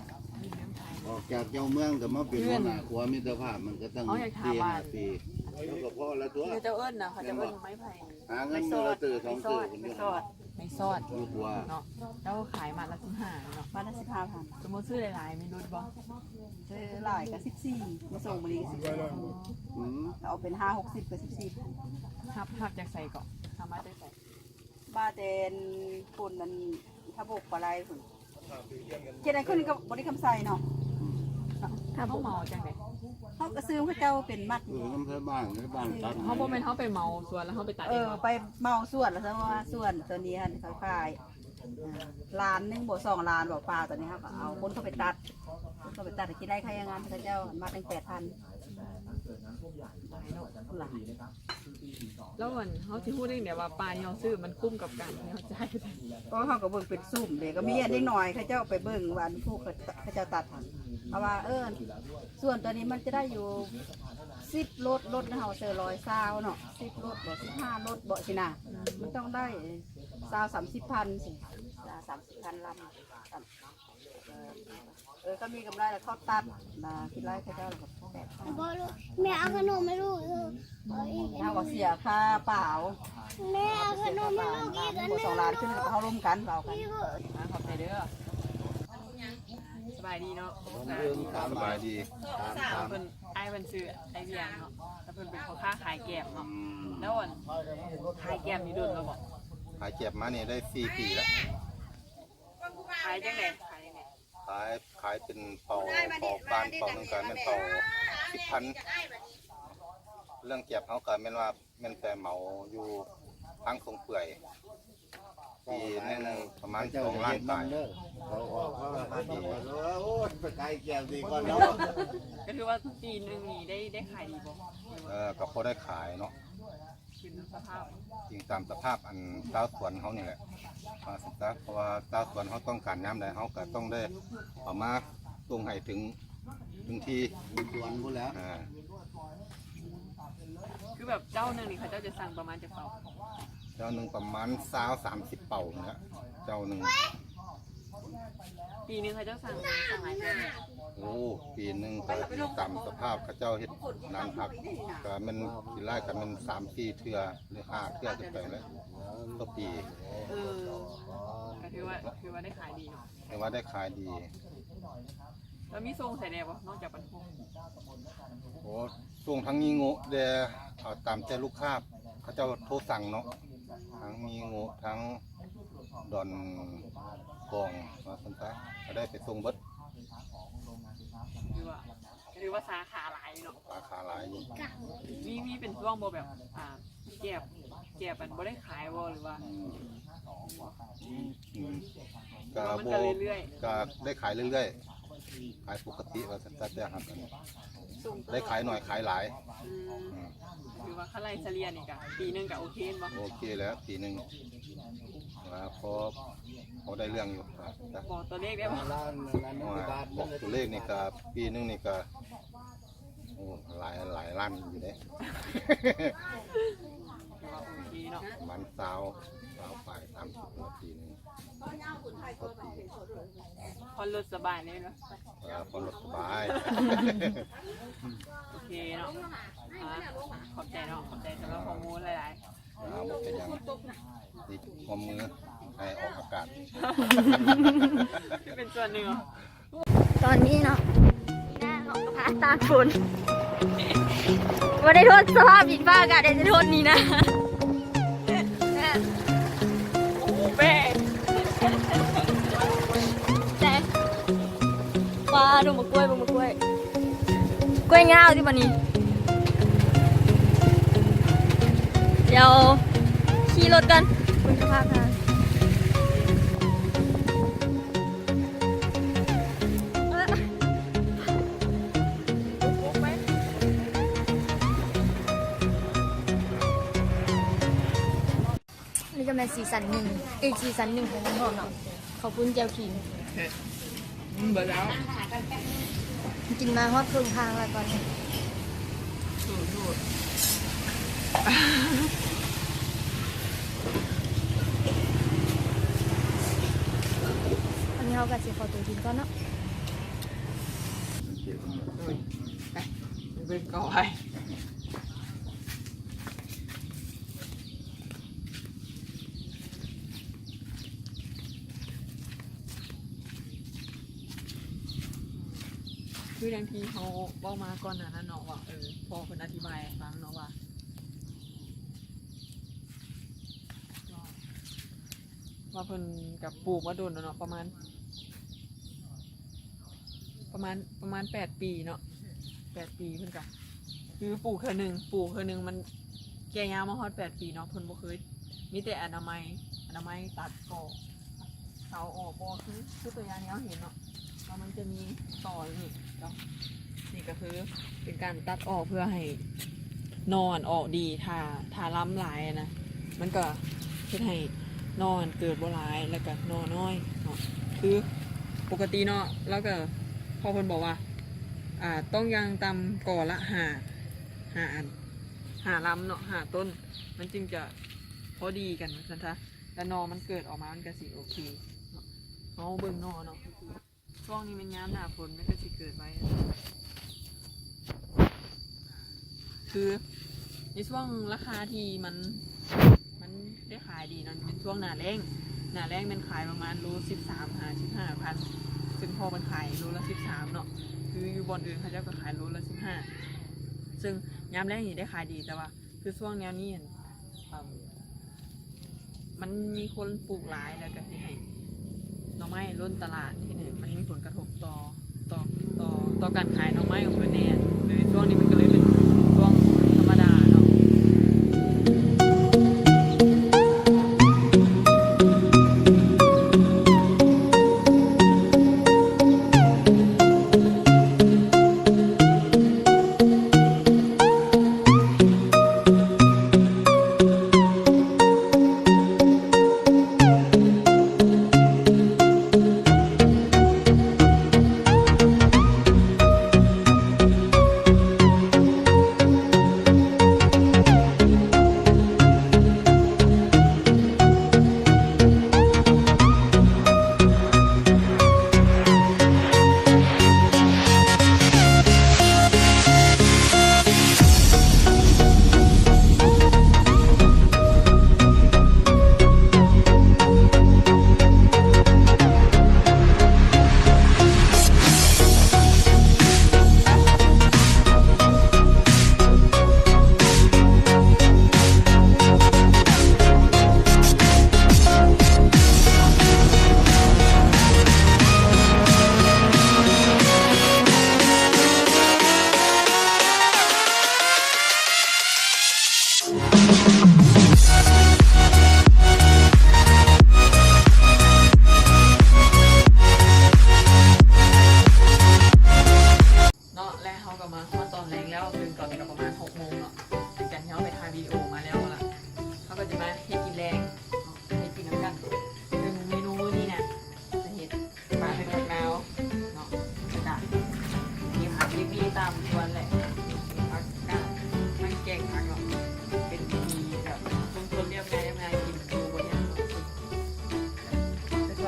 ອອກຈາກເຈົ້າເມືອງກໍມາເປັນຫົວໜ້າຂົວມິດຕະພາບ ມັນກໍຕັ້ງສີ່ຫ້າປີ ແລ້ວກໍພໍແລ້ວຕົວະ ເຂົາເຈົ້າເອີ້ນນະ ເຂົາເຈົ້າເອີ້ນໄມ້ໄຜ່ ຫາເງິນມື້ລະເຕີສອງເຕີ ໄມ້ສອດ ໄມ້ສອດ ຢູ່ຂົວເນາະ ເຈົ້າຂາຍມັດລະສິບຫ້າເນາະ ມັດລະສິບຫ້າພັນ ສົມມຸດຊື້ຫຼາຍໆ ມີຫຼຸດບໍ່? ຊື້ຫຼາຍກໍສິບສີ່ ມາສົ່ງມື້ນີ້ກໍສິບສີ່ ອືມ ເອົາເປັນຫ້າຫົກສິບກໍສິບສີ່ພັນ ຮັບ ຮັບຈາກໃສເກາະ? ຮັບມາແຕ່ໃສ? ມາແຕ່ອັນ ພຸ້ນ ອັນ ທະບົກປາໄລພຸ້ນ ເຂດໃດຂຶ້ນກັບບໍລິຄຳໄຊເນາະ ເຮົາເໝົາຈັ່ງໃດ? ເຮົາກໍຊື້ຂະເຈົ້າເປັນມັດ ເອີ ນຳໄທບ້ານ ໄທບ້ານຕັດ ເຮົາບໍ່ແມ່ນເຮົາໄປເໝົາສວນແລ້ວເຮົາໄປຕັດເອງ ເອີ ບໍ່? ໄປເໝົາສວນ ແລ້ວວ່າສວນຕົວນີ້ຫັ້ນເຂົາຂາຍ ອ່າ ລ້ານໜຶ່ງບໍ່ ສອງລ້ານບໍ່ ປາຕົວນີ້ ເຮົາກໍເອົາຄົນເຂົ້າໄປຕັດ ຄົນເຂົ້າໄປຕັດກໍຊິໄດ້ຄ່າແຮງງານຂະເຈົ້າມັດໜຶ່ງແປດພັນ ຫຼາຍ. ແລ້ວອັນ ເຮົາຊິຮູ້ໄດ້ຈັ່ງໃດວ່າປາທີ່ເຮົາຊື້ມັນຄຸ້ມກັບການທີ່ເຮົາຈ່າຍ? ກໍເຮົາກໍເບິ່ງເປັນຊຸມເດ້ ກໍມີອັນເດັກນ້ອຍເຂົາເຈົ້າໄປເບິ່ງວ່າອັນຜູ້ເຂົາເຈົ້າຕັດຫັ້ນ ເຂົາວ່າ ເອີ ສ່ວນຕົວນີ້ມັນຈະໄດ້ຢູ່ສິບລົດ ລົດເຮົາເຊີຮ້ອຍຊາວເນາະ ສິບລົດບໍ ສິບຫ້າລົດບໍ ຊີ້ນະ ມັນຕ້ອງໄດ້ຊາວສາມສິບພັນຊີ້ ສາມສິບພັນລຳ. ເອີ ເອີ ກໍມີກຳໄລແລ້ວເຂົາຕັດມາ ຄິດໄລ່ເຂົາເຈົ້າແລ້ວກໍແປດພັນ ບໍ່ລູກ ແມ່ເອົາຂະໜົມໃຫ້ລູກ ເອີ ເອົາອີກ ເຮົາກໍເສຍຄ່າປາວ ແມ່ເອົາຂະໜົມໃຫ້ລູກອີກອັນໜຶ່ງ ສອງລ້ານຂຶ້ນ ເຮົາລົມກັນ ເຮົາກັນ ອ່າ ຂອບໃຈເດີ ສະບາຍດີເນາະ ສະບາຍດີ ເພິ່ນ ອ້າຍເພິ່ນຊື່ອ້າຍວຽງເນາະ ແລ້ວເພິ່ນເປັນພໍ່ຄ້າຂາຍແກບເນາະ ອືມ ແລ້ວອັນ ຂາຍແກບນີ້ດົນແລ້ວບໍ່? ຂາຍແກບມານີ້ໄດ້ສີ່ປີແລ້ວ. ຂາຍຈັ່ງໃດ? ຂາຍຈັ່ງໃດ? ຂາຍ ຂາຍເປັນເປົາ ເປົາການເປົາໜຶ່ງກໍແມ່ນເປົາສິບພັນ ເລື່ອງແກບເຮົາກໍແມ່ນວ່າແມ່ນແຕ່ເໝົາຢູ່ທາງສົ່ງເປື່ອຍ ປີໜຶ່ງປະມານສອງລ້ານປາຍ ເຂົາອອກມາວ່າ ໂອ້ຍ ໄປຂາຍແກບດີກວ່າເນາະ ກໍຄືວ່າປີໜຶ່ງນີ້ໄດ້ ໄດ້ຂາຍດີບໍ່? ເອີ ກໍພໍໄດ້ຂາຍເນາະ. ກິນສະພາບ ອີງຕາມສະພາບອັນຊາວສວນເຮົານີ້ແຫຼະ ວ່າຊັ້ນຊະ ເພາະວ່າຊາວສວນເຮົາຕ້ອງການຍາມໃດ ເຮົາກໍຕ້ອງໄດ້ເອົາມາສົ່ງໃຫ້ເຖິງ ເຖິງທີ່ສວນພຸ້ນແຫຼະ ອ່າ ຄືແບບເຈົ້າໜຶ່ງນີ້ ເຂົາເຈົ້າຈະສັ່ງປະມານຈັກເປົາ? ເຈົ້າໜຶ່ງປະມານຊາວ ສາມສິບເປົານີ້ແຫຼະ ເຈົ້າໜຶ່ງ. ປີໜຶ່ງເຂົາເຈົ້າສັ່ງ ສັ່ງຫຼາຍເທື່ອບໍ່? ໂອ້ ປີໜຶ່ງກໍອີງຕາມສະພາບເຂົາເຈົ້າເຮັດນານພັກ ກໍແມ່ນ ກິນຫຼາຍກໍແມ່ນສາມສີ່ເທື່ອ ຫຼືຫ້າເທື່ອຂຶ້ນໄປແຫຼະ ຕໍ່ປີ. ເອີ ກໍຖືວ່າ ຖືວ່າໄດ້ຂາຍດີເນາະ? ຖືວ່າໄດ້ຂາຍດີ. ແລ້ວມີສົ່ງໃສແດ່ບໍ່ ນອກຈາກບ້ານໂພ? ໂອ້ ສົ່ງທາງມີໂງະແດ່ ເອົາຕາມແຕ່ລູກຄ້າເຂົາເຈົ້າໂທສັ່ງເນາະ ທາງມີໂງະ ທາງດອນກອງ ວ່າຊັ້ນຊະ ກໍໄດ້ໄປສົ່ງເບິດ. ຖືວ່າ ຖືວ່າສາຂາຫຼາຍຢູ່ເນາະ? ສາຂາຫຼາຍຢູ່. ມີ ມີເປັນຊ່ວງບໍ່ແບບ ອ່າ ແກບ ແກບອັນບໍ່ໄດ້ຂາຍບໍ່ ຫຼືວ່າ? ອືມ ອືມ ອືມ ກໍ ມັນກໍບໍ່ ເລື້ອຍໆ ກໍໄດ້ຂາຍເລື້ອຍໆ ຂາຍປົກກະຕິວ່າຊັ້ນ ແຕ່ ແຕ່ຫາກໄດ້ຂາຍໜ້ອຍຂາຍຫຼາຍ. ອືມ ອືມ ຖືວ່າຄັນໄລ່ສະເລ່ຍນີ້ກະ ປີໜຶ່ງກະໂອເຄແມ່ນບໍ່? ໂອເຄແລ້ວ ປີໜຶ່ງວ່າພໍ ພໍໄດ້ເລື່ອງຢູ່. ບອກຕົວເລກໄດ້ບໍ່? ວ່າ ບອກຕົວເລກນີ້ກະ ປີໜຶ່ງນີ້ກະ ໂອ້ ຫຼາຍ ຫຼາຍລ້ານຢູ່ເດ້. ຖືວ່າໂອເຄເນາະ ປະມານຊາວ ຊາວປາຍ ສາມສິບ ປີໜຶ່ງ ຕໍ່ປີ. ຜ່ອນລົດສະບາຍເລີຍເນາະ? ເອີ ຜ່ອນລົດສະບາຍ. ໂອເຄເນາະ ອ່າ ຂອບໃຈເນາະ ຂອບໃຈສຳລັບຂໍ້ມູນຫຼາຍໆ. ເອົາ ບໍ່ເປັນຫຍັງ ນີ້ຮ່ວມມືໃຫ້ອອກອາກາດ ເປັນສ່ວນໜຶ່ງ. ຕອນນີ້ເນາະ ນີ້ນະ ເຮົາກໍພາຕາກຝົນ ບໍ່ໄດ້ໂທດສະພາບດິນຟ້າອາກາດເດ້ ໂທດນີ້ນະ. ໂອ້ໂຫ ແບກ ແຕ່ ວ້າ ດົງໝາກກ້ວຍ ເບິ່ງໝາກກ້ວຍ ກ້ວຍງາວຕິບັດນີ້. ດຽວຂີ່ລົດກ່ອນ ເບິ່ງສະພາບທາງ. ນີ້ກໍແມ່ນສີສັນໜຶ່ງ ອີກສີສັນໜຶ່ງຂອງນ້ຳຫອມເນາະ ເຂົ້າປຸ້ນແຈ່ວຂີງ. ເອີ ມັນເບິດແລ້ວ ກິນມາຮອດເຄິ່ງທາງແລ້ວຕອນນີ້. ອັນນີ້ເຮົາກໍຊິຂໍຕົວກິນກ່ອນເນາະ. ໂດຍ ໄປ ໄປເບິ່ງກ່ອນ. ຄືຢ່າງທີ່ເຮົາເວົ້າມາກ່ອນໜ້ານັ້ນເນາະ ວ່າ ເອີ ພໍ່ເພິ່ນອະທິບາຍໃຫ້ຟັງເນາະວ່າ ວ່າເພິ່ນກໍປູກມາດົນແລ້ວເນາະ ປະມານ ປະມານ ປະມານແປດປີເນາະ ແປດປີເພິ່ນກະ ຄືປູກເທື່ອໜຶ່ງ ປູກເທື່ອໜຶ່ງມັນແກ່ຍາວມາຮອດແປດປີເນາະ ເພິ່ນບໍ່ເຄີຍ ມີແຕ່ອະນາໄມ ອະນາໄມຕັດກໍເສົາອອກບໍ່ ຄື ຄືຕົວຢ່າງທີ່ເຮົາເຫັນເນາະ ວ່າມັນຈະມີຕໍ່ຢູ່ນີ້ເນາະ ນີ້ກໍຄືເປັນການຕັດອອກເພື່ອໃຫ້ໜໍ່ອອກດີ ຖ້າ ຖ້າລຳຫຼາຍນະ ມັນກໍເຮັດໃຫ້ໜໍ່ເກີດບໍ່ຫຼາຍ ແລ້ວກໍໜໍ່ນ້ອຍເນາະ ຄືປົກກະຕິເນາະ ລາວກໍ ພໍ່ເພິ່ນບອກວ່າ ອ່າ ຕ້ອງຢ່າງຕ່ຳກໍລະຫ້າ ຫ້າອັນ ຫ້າລຳເນາະ ຫ້າຕົ້ນ ມັນຈຶ່ງຈະພໍດີກັນວ່າຊັ້ນຊະ ແລ້ວໜໍ່ມັນເກີດອອກມາ ມັນກໍຊິໂອເຄເນາະ ເຮົາເບິ່ງໜໍ່ເນາະ. ຊ່ວງນີ້ແມ່ນຍາມໜ້າຝົນ ມັນກໍຊິເກີດໄວ ຄືໃນຊ່ວງລາຄາທີ່ມັນ ມັນໄດ້ຂາຍດີນັ້ນແມ່ນຊ່ວງໜ້າແລ້ງ ໜ້າແລ້ງແມ່ນຂາຍປະມານໂລສິບສາມຫາສິບຫ້າພັນ ເຊິ່ງພໍ່ເພິ່ນຂາຍໂລລະສິບສາມເນາະ ຄືຢູ່ບ່ອນອື່ນເຂົາເຈົ້າກໍຂາຍໂລລະສິບຫ້າ ເຊິ່ງຍາມແລ້ງນີ້ໄດ້ຂາຍດີ ແຕ່ວ່າ ຄືຊ່ວງແນວນີ້ຫັ້ນ ເອີ່ມ ມັນມີຄົນປູກຫຼາຍ ແລ້ວກໍເຮັດໃຫ້ໜໍ່ໄມ້ລົ້ນຕະຫຼາດ ເຮັດໃຫ້ມັນມີຜົນກະທົບຕໍ່ ຕໍ່ ຕໍ່ ຕໍ່ການຂາຍໜໍ່ໄມ້ຂອງເພິ່ນແດ່ ໃນຊ່ວງນີ້ມັນກໍເລີຍເປັນຊ່ວງທຳມະດາເນາະ.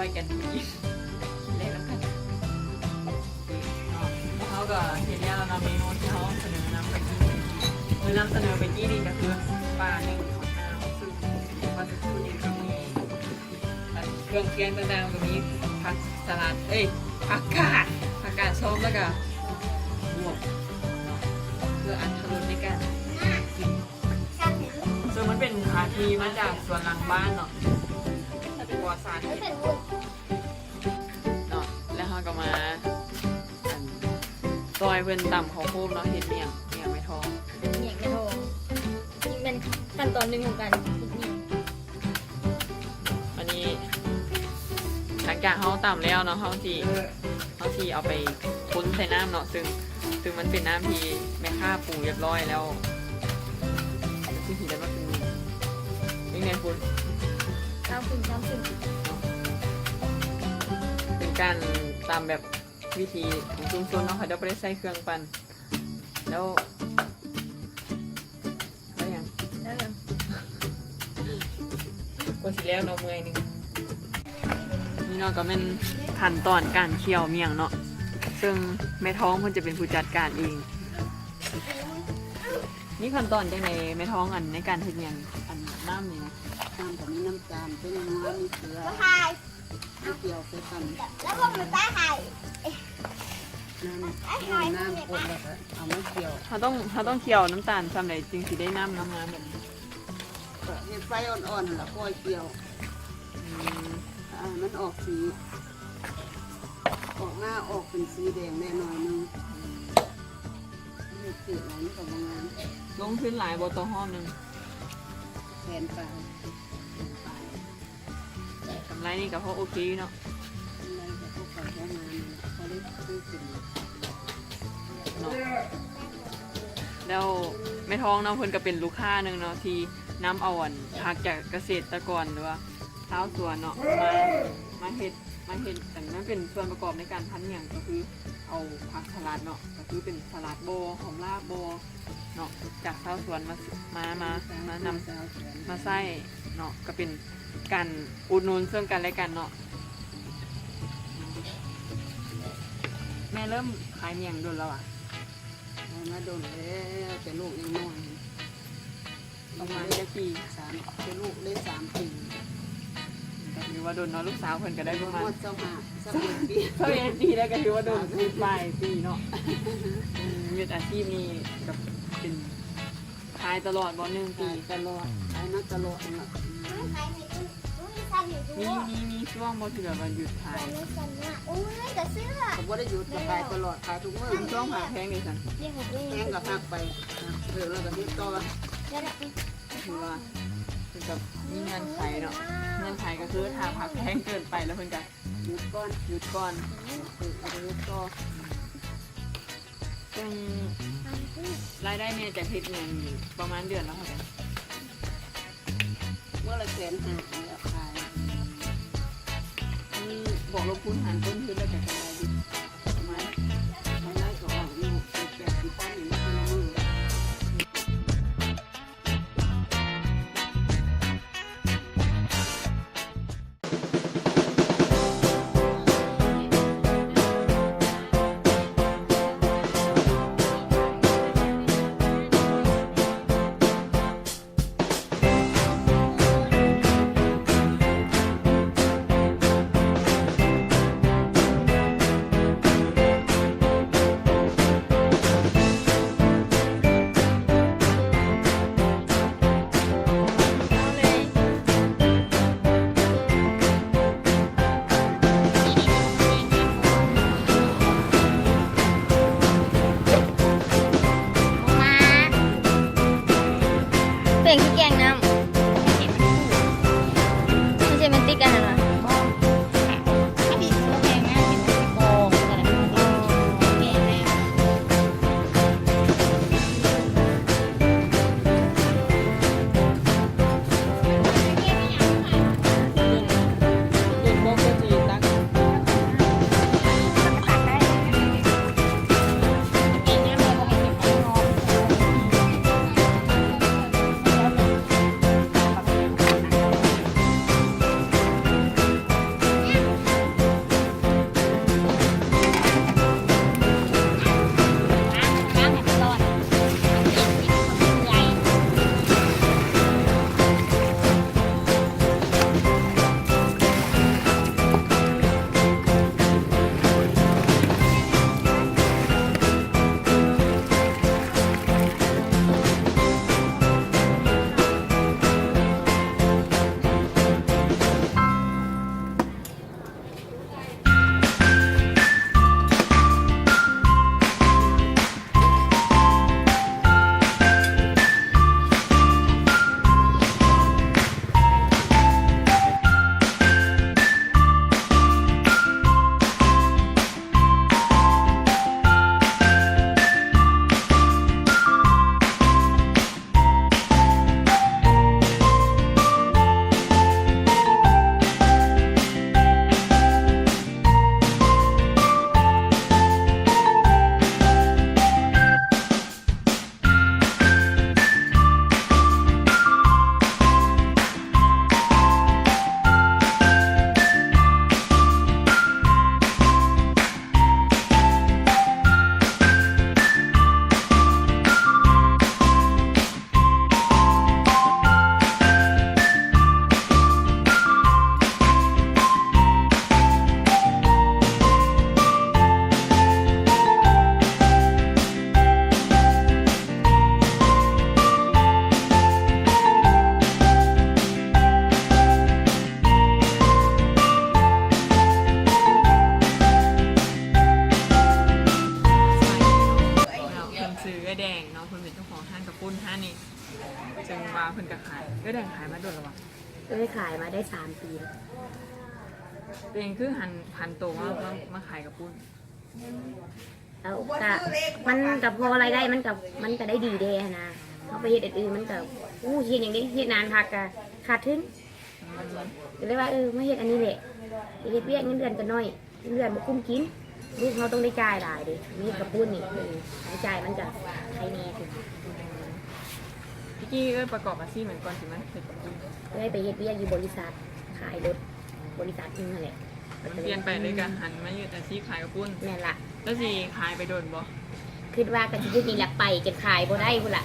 ຊ່ອຍກັນກິນ ກິນແລງນຳກັນເນາະ. ເຮົາກໍເຮັດແລ້ວເນາະ ເມນູທີ່ເຮົາສະເໜີນຳໄປກີ້ນີ້ ຄືນຳສະເໜີໄປກີ້ນີ້ກໍຄືປາໜຶ້ງໝາກນາວ ຊຶ່ງວ່າຈະຄືນີ້ກໍມີ ອັນເຄື່ອງຄຽງຕ່າງໆ ກໍມີຜັກສະຫຼັດ ເອີຍ ຜັກກາດ ຜັກກາດຊອມ ແລ້ວກໍບວກເນາະ ເພື່ອອັດຖະລົດໃນການກິນ. ເຊິ່ງມັນເປັນຜັກທີ່ມາຈາກສວນຫຼັງບ້ານເນາະ ປອດສານພິດເນາະ. ແລ້ວເຮົາກໍມາ ອັນ ຊ່ອຍເພິ່ນຕຳເຂົ້າໂຄມເນາະ ເຮັດໝ້ຽງ ໝ້ຽງແມ່ທອງ ໝ້ຽງແມ່ທອງ ນີ້ແມ່ນຂັ້ນຕອນໜຶ່ງຂອງການເຮັດໝ້ຽງ. ອັນນີ້ ຫຼັງຈາກເຮົາຕຳແລ້ວເນາະ ເຮົາຊິ ເຮົາຊິເອົາໄປຄົນໃສ່ນ້ຳເນາະ ຊຶ່ງ ຊຶ່ງມັນເປັນນ້ຳທີ່ແມ່ຄ້າປຸງຮຽບຮ້ອຍແລ້ວ ມັນຊິເຮັດໃຫ້ມັນເປັນ ເປັນຫຍັງພຸ້ນ ຊາວຂຶ້ນ ຊາວຂຶ້ນ ເປັນການຕຳແບບວິຖີຂອງຊຸມຊົນເນາະ ເຂົາເຈົ້າບໍ່ໄດ້ໃຊ້ເຄື່ອງປັ່ນ ແລ້ວ ແລ້ວຫຍັງ ແລ້ວຫຍັງ ກວ່າຊິແລ້ວເນາະ ເມື່ອຍໜຶ່ງ. ນີ້ເນາະ ກໍແມ່ນຂັ້ນຕອນການຂ້ຽວໝ້ຽງເນາະ ເຊິ່ງແມ່ທອງເພິ່ນຈະເປັນຜູ້ຈັດການເອງ. ມີຂັ້ນຕອນຈັ່ງໃດແມ່ທອງ ອັນ ໃນການເຮັດໝ້ຽງ ອັນ ນ້ຳນີ້ນະ? ນ້ຳກໍມີນ້ຳຕານ ແປ້ງນົວ ມີເກືອ ມາກ່ຽວໃສ່ກັນ ແລ້ວກໍມາໃສ່ໄຂ່ ນ້ຳ ນ້ຳກົດແລ້ວກໍເອົາມາກ່ຽວ. ເຮົາຕ້ອງ ເຮົາຕ້ອງກ່ຽວນ້ຳຕານສ່ຳໃດຈຶ່ງຊິໄດ້ນ້ຳງາມໆແບບນີ້? ກໍເຮັດໄຟອ່ອນໆຫັ້ນລະ ຄ່ອຍກ່ຽວ ອືມ ອ່າ ມັນອອກສີ ອອກໜ້າອອກເປັນສີແດງແດ່ໜ້ອຍໜຶ່ງ ອືມ ເຮັດເສດແລ້ວມັນກໍບໍ່ງາມ. ລົງທຶນຫຼາຍບໍ່ຕໍ່ຮອບໜຶ່ງ? ແສນປາຍ ແສນປາຍ. ກຳໄລນີ້ກໍພໍໂອເຄຢູ່ເນາະ ກຳໄລກໍພໍໄປພໍມານີ້ແຫຼະ ພໍໄດ້ຊື້ກິນເນາະ. ແລ້ວແມ່ທອງເນາະ ເພິ່ນກໍເປັນລູກຄ້າໜຶ່ງເນາະ ທີ່ນຳເອົາ ອັນ ຜັກຈາກກະເສດຕະກອນ ຫຼືວ່າຊາວສວນເນາະ ມາ ມາເຮັດ ມາເຮັດ ອັນນັ້ນເປັນສ່ວນປະກອບໃນການພັນໝ້ຽງ ກໍຄືເອົາຜັກສະຫຼັດເນາະ ກໍຄືເປັນສະຫຼັດບໍ ຫອມລາບບໍ ເນາະ ຈາກຊາວສວນມາ ມາ ມາ ມານຳ ມາໃຊ້ເນາະ ກໍເປັນການອຸດໜູນເຊິ່ງກັນແລະກັນເນາະ. ແມ່ເລີ່ມຂາຍໝ້ຽງດົນແລ້ວຫວາ? ຂາຍມາດົນແລ້ວ ແຕ່ລູກຍັງນ້ອຍ ປະມານຈັກປີ? ສາມ ແຕ່ລູກໄດ້ສາມປີ ກໍຖືວ່າດົນເນາະ ລູກສາວເພິ່ນກໍໄດ້ປະມານ ຮອດຊາວຫ້າ ຊາວເອັດປີ ຊາວເອັດປີແລ້ວ ກໍຖືວ່າດົນ ປາຍປີເນາະ. ອືມ ເຮັດອາຊີບນີ້ກໍເປັນ ຂາຍຕະຫຼອດບໍ່ ໜຶ່ງປີ? ຂາຍຕະຫຼອດ ຂາຍມາຕະຫຼອດນັ້ນລະ. ມີ ມີ ມີຊ່ວງບໍ່ທີ່ແບບວ່າຢຸດຂາຍ? ກໍບໍ່ໄດ້ຢຸດ ກໍຂາຍຕະຫຼອດ ຂາຍທຸກມື້. ຊ່ວງຜັກແພງນີ້ຊັ້ນ? ແພງກໍພັກໄປ ເລີກແລ້ວກໍເຮັດຕໍ່. ຖືວ່າເພິ່ນກໍມີເງື່ອນໄຂເນາະ ເງື່ອນໄຂກໍຄືຖ້າຜັກແພງເກີນໄປແລ້ວເພິ່ນກໍຢຸດກ່ອນ ຢຸດກ່ອນ ເອີ ກໍເຮັດຕໍ່. ເຊິ່ງລາຍໄດ້ແມ່ຈາກເຮັດຫຍັງນີ້ ປະມານເດືອນລະເທົ່າໃດ? ມື້ລະແສນຫ້າແລ້ວຂາຍ ມີບວກລົບຄູນຫານຕົ້ນທຶນແລ້ວກໍກຳໄລຢູ່ ປະມານ ກຳໄລກໍອອກຢູ່ເຈັດແປດສິບພັນນີ້ແຫຼະ ແຕ່ລະມື້. ແດງຂາຍມາດົນແລ້ວບໍ່? ເອີຍ ຂາຍມາໄດ້ສາມປີແລ້ວ. ເປັນຫຍັງຄືຫັນ ຜັນໂຕມາ ມາ ມາຂາຍເຂົ້າປຸ້ນ? ເອົາ ກະ ມັນກະພໍລາຍໄດ້ ມັນກະ ມັນກະໄດ້ດີແດ່ຫັ້ນນະ. ເຮົາໄປເຮັດອັນອື່ນມັນກະ ໂອ້ ເຮັດຫຍັງເດ້ ເຮັດນານພັກກະຂາດທຶນ. ກໍເລີຍວ່າ ເອີ ມາເຮັດອັນນີ້ແຫຼະ ໄປເຮັດວຽກເງິນເດືອນກໍໜ້ອຍ ເງິນເດືອນບໍ່ກຸ້ມກິນ ລູກເຮົາຕ້ອງໄດ້ຈ່າຍຫຼາຍເດ້. ມາເຮັດເຂົ້າປຸ້ນນີ້ ເອີ ລາຍຈ່າຍມັນກໍໄຄແດ່. ຕະກີ້ເອື້ອຍປະກອບອາຊີບຫຍັງກ່ອນຊິມາເຮັດເຂົ້າປຸ້ນ? ເອື້ອຍໄປເຮັດວຽກຢູ່ບໍລິສັດຂາຍລົດ ບໍລິສັດໜຶ່ງຫັ້ນແຫຼະ. ມັນປ່ຽນໄປເລີຍ ກໍຫັນມາເຮັດອາຊີບຂາຍເຂົ້າປຸ້ນ. ແມ່ນລະ. ແລ້ວຊິຂາຍໄປດົນບໍ່? ຄິດວ່າກໍຊິຢຸດນີ້ລະ ໄປຈົນຂາຍບໍ່ໄດ້ພຸ້ນລະ.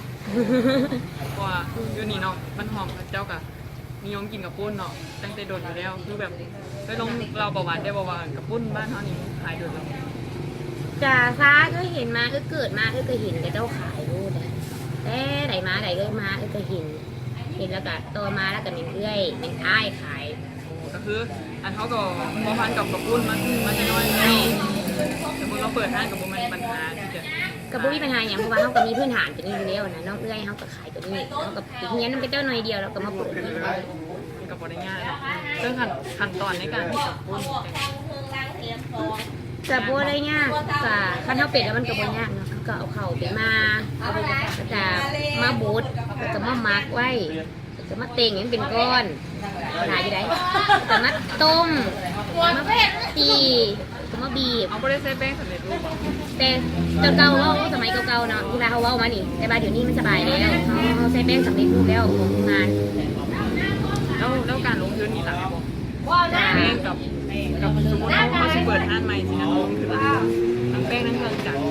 ເພາະວ່າຢູ່ນີ້ເນາະ ບ້ານຫ້ອງເຂົາເຈົ້າກໍນິຍົມກິນເຂົ້າປຸ້ນເນາະ ຕັ້ງແຕ່ດົນຢູ່ແລ້ວ. ຄືແບບ ເຄີຍລອງເລົ່າປະຫວັດໄດ້ບໍ່ວ່າ ເອີ ເຂົ້າປຸ້ນບ້ານເຮົານີ້ຂາຍດົນແລ້ວ? ກະຊາ ເຄີຍເຫັນມາ ເອີ ເກີດມາ ເອີ ກໍເຫັນເຂົາເຈົ້າຂາຍຢູ່ແຕ່ ແຕ່ໃດມາໃດ ເອີ ມາ ເອີ ກໍເຫັນ ເຫັນແລ້ວກໍຕໍ່ມາ ແລ້ວກໍແມ່ນເອື້ອຍ ແມ່ນອ້າຍຂາຍ. ກໍຄື ອັນ ເຮົາກໍພົວພັນກັບເຂົ້າປຸ້ນມາ ມາແຕ່ນ້ອຍ. ແມ່ນ. ສົມມຸດວ່າເປີດຮ້ານກໍບໍ່ແມ່ນບັນຫາທີ່ຈະ ກໍບໍ່ມີບັນຫາຫຍັງ ເພາະວ່າເຮົາກໍມີພື້ນຖານຕົວນີ້ຢູ່ແລ້ວນະ. ນ້ອງເອື້ອຍເຮົາກໍຂາຍຕົວນີ້ ເຮົາກໍໄປຮຽນນຳເຂົາເຈົ້າໜ້ອຍດຽວ ແລ້ວກໍມາເປີດນີ້. ມັນກໍບໍ່ໄດ້ຍາກເນາະ. ເຊິ່ງຂັ້ນ ຂັ້ນຕອນໃນການເຮັດເຂົ້າປຸ້ນ ກໍບໍ່ໄດ້ຍາກ ກໍຄັນເຮົາເປັນແລ້ວມັນກໍບໍ່ຍາກເນາະ. ເຮົາກໍເອົາເຂົ້າໄປໝ່າ ແລ້ວກໍມາບົດ ແລ້ວກໍມາໝັກໄວ້ ກໍມາເຕັງໃຫ້ມັນເປັນກ້ອນ ຫຼາຍຢູ່ໃດ໋ ກໍມາຕົ້ມ ມາຕີ ກໍມາບີບ. ເຮົາບໍ່ໄດ້ໃຊ້ແປ້ງສຳເລັດຮູບບໍ່? ແຕ່ຕອນເກົ່າເວົ້າ ສະໄໝເກົ່າໆເນາະ ທີ່ວ່າເຮົາເວົ້າມານີ້ ແຕ່ວ່າດຽວນີ້ມັນສະບາຍແລ້ວ ເຮົາ ເຮົາໃຊ້ແປ້ງສຳເລັດຮູບແລ້ວ ມັນ ແລ້ວ ແລ້ວການລົງທຶນນີ້ຫຼາຍບໍ່? ແປ້ງກັບ ກັບ ສົມມຸດເຮົາ ເຮົາຊິເປີດຮ້ານໃໝ່ຊີ້ນະ ລົງທຶນຫຼາຍ ທັງແປ້ງທັງເຄື່ອງຈັກ. ໂອ້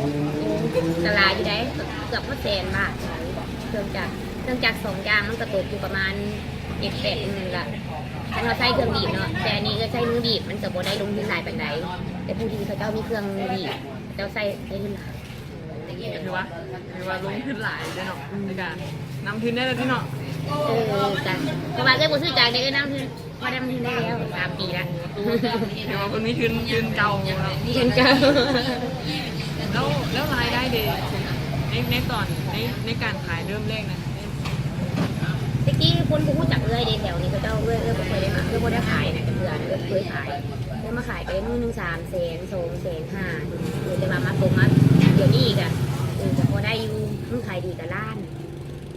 ກໍຫຼາຍຢູ່ໃດ໋ ເກືອບຮອດແສນບາດ ເຄື່ອງຈັກ ເຄື່ອງຈັກສອງຢ່າງມັນກໍຕົກຢູ່ປະມານເຈັດແປດໝື່ນລະ ຄັນເຮົາໃຊ້ເຄື່ອງບີບເນາະ. ແຕ່ອັນນີ້ເອື້ອຍໃຊ້ມືບີບ ມັນກໍບໍ່ໄດ້ລົງທຶນຫຼາຍປານໃດ ແຕ່ຜູ້ທີ່ເຂົາເຈົ້າມີເຄື່ອງບີບ ເຂົາເຈົ້າໃຊ້ໄດ້ເງິນຫຼາຍ. ກໍຖືວ່າ ຖືວ່າລົງທຶນຫຼາຍເດ້ເນາະ ໃນການນຳທຶນໄດ້ແລ້ວຕິເນາະ. ເອີ ກະ ເພາະວ່າເອື້ອຍບໍ່ຊື້ຈັກເດ້ ເອື້ອຍນຳທຶນ ພໍໄດ້ມາຢູ່ໄດ້ແລ້ວສາມປີລະ ຖືວ່າເພິ່ນມີທຶນ ທຶນເກົ່າເນາະ ມີທຶນເກົ່າ. ແລ້ວ ແລ້ວລາຍໄດ້ເດ ໃນ ໃນຕອນ ໃນ ໃນການຂາຍເລີ່ມແລກນັ້ນ ແຕ່ກີ້ຄົນບໍ່ຮູ້ຈັກເອື້ອຍເດ້ ແຖວນີ້ເຂົາເຈົ້າ ເອື້ອຍ ເອື້ອຍບໍ່ຄ່ອຍໄດ້ມາ ເອື້ອຍບໍ່ໄດ້ຂາຍນະ ຈັກເທື່ອ ເອື້ອຍບໍ່ເຄີຍຂາຍ. ເອື້ອຍມາຂາຍໄປມື້ໜຶ່ງສາມແສນ ສອງແສນຫ້າ ແຕ່ວ່າມາຕົກມາດຽວນີ້ກະ ເອີ ກະພໍໄດ້ຢູ່ ມື້ຂາຍດີກະລ້ານ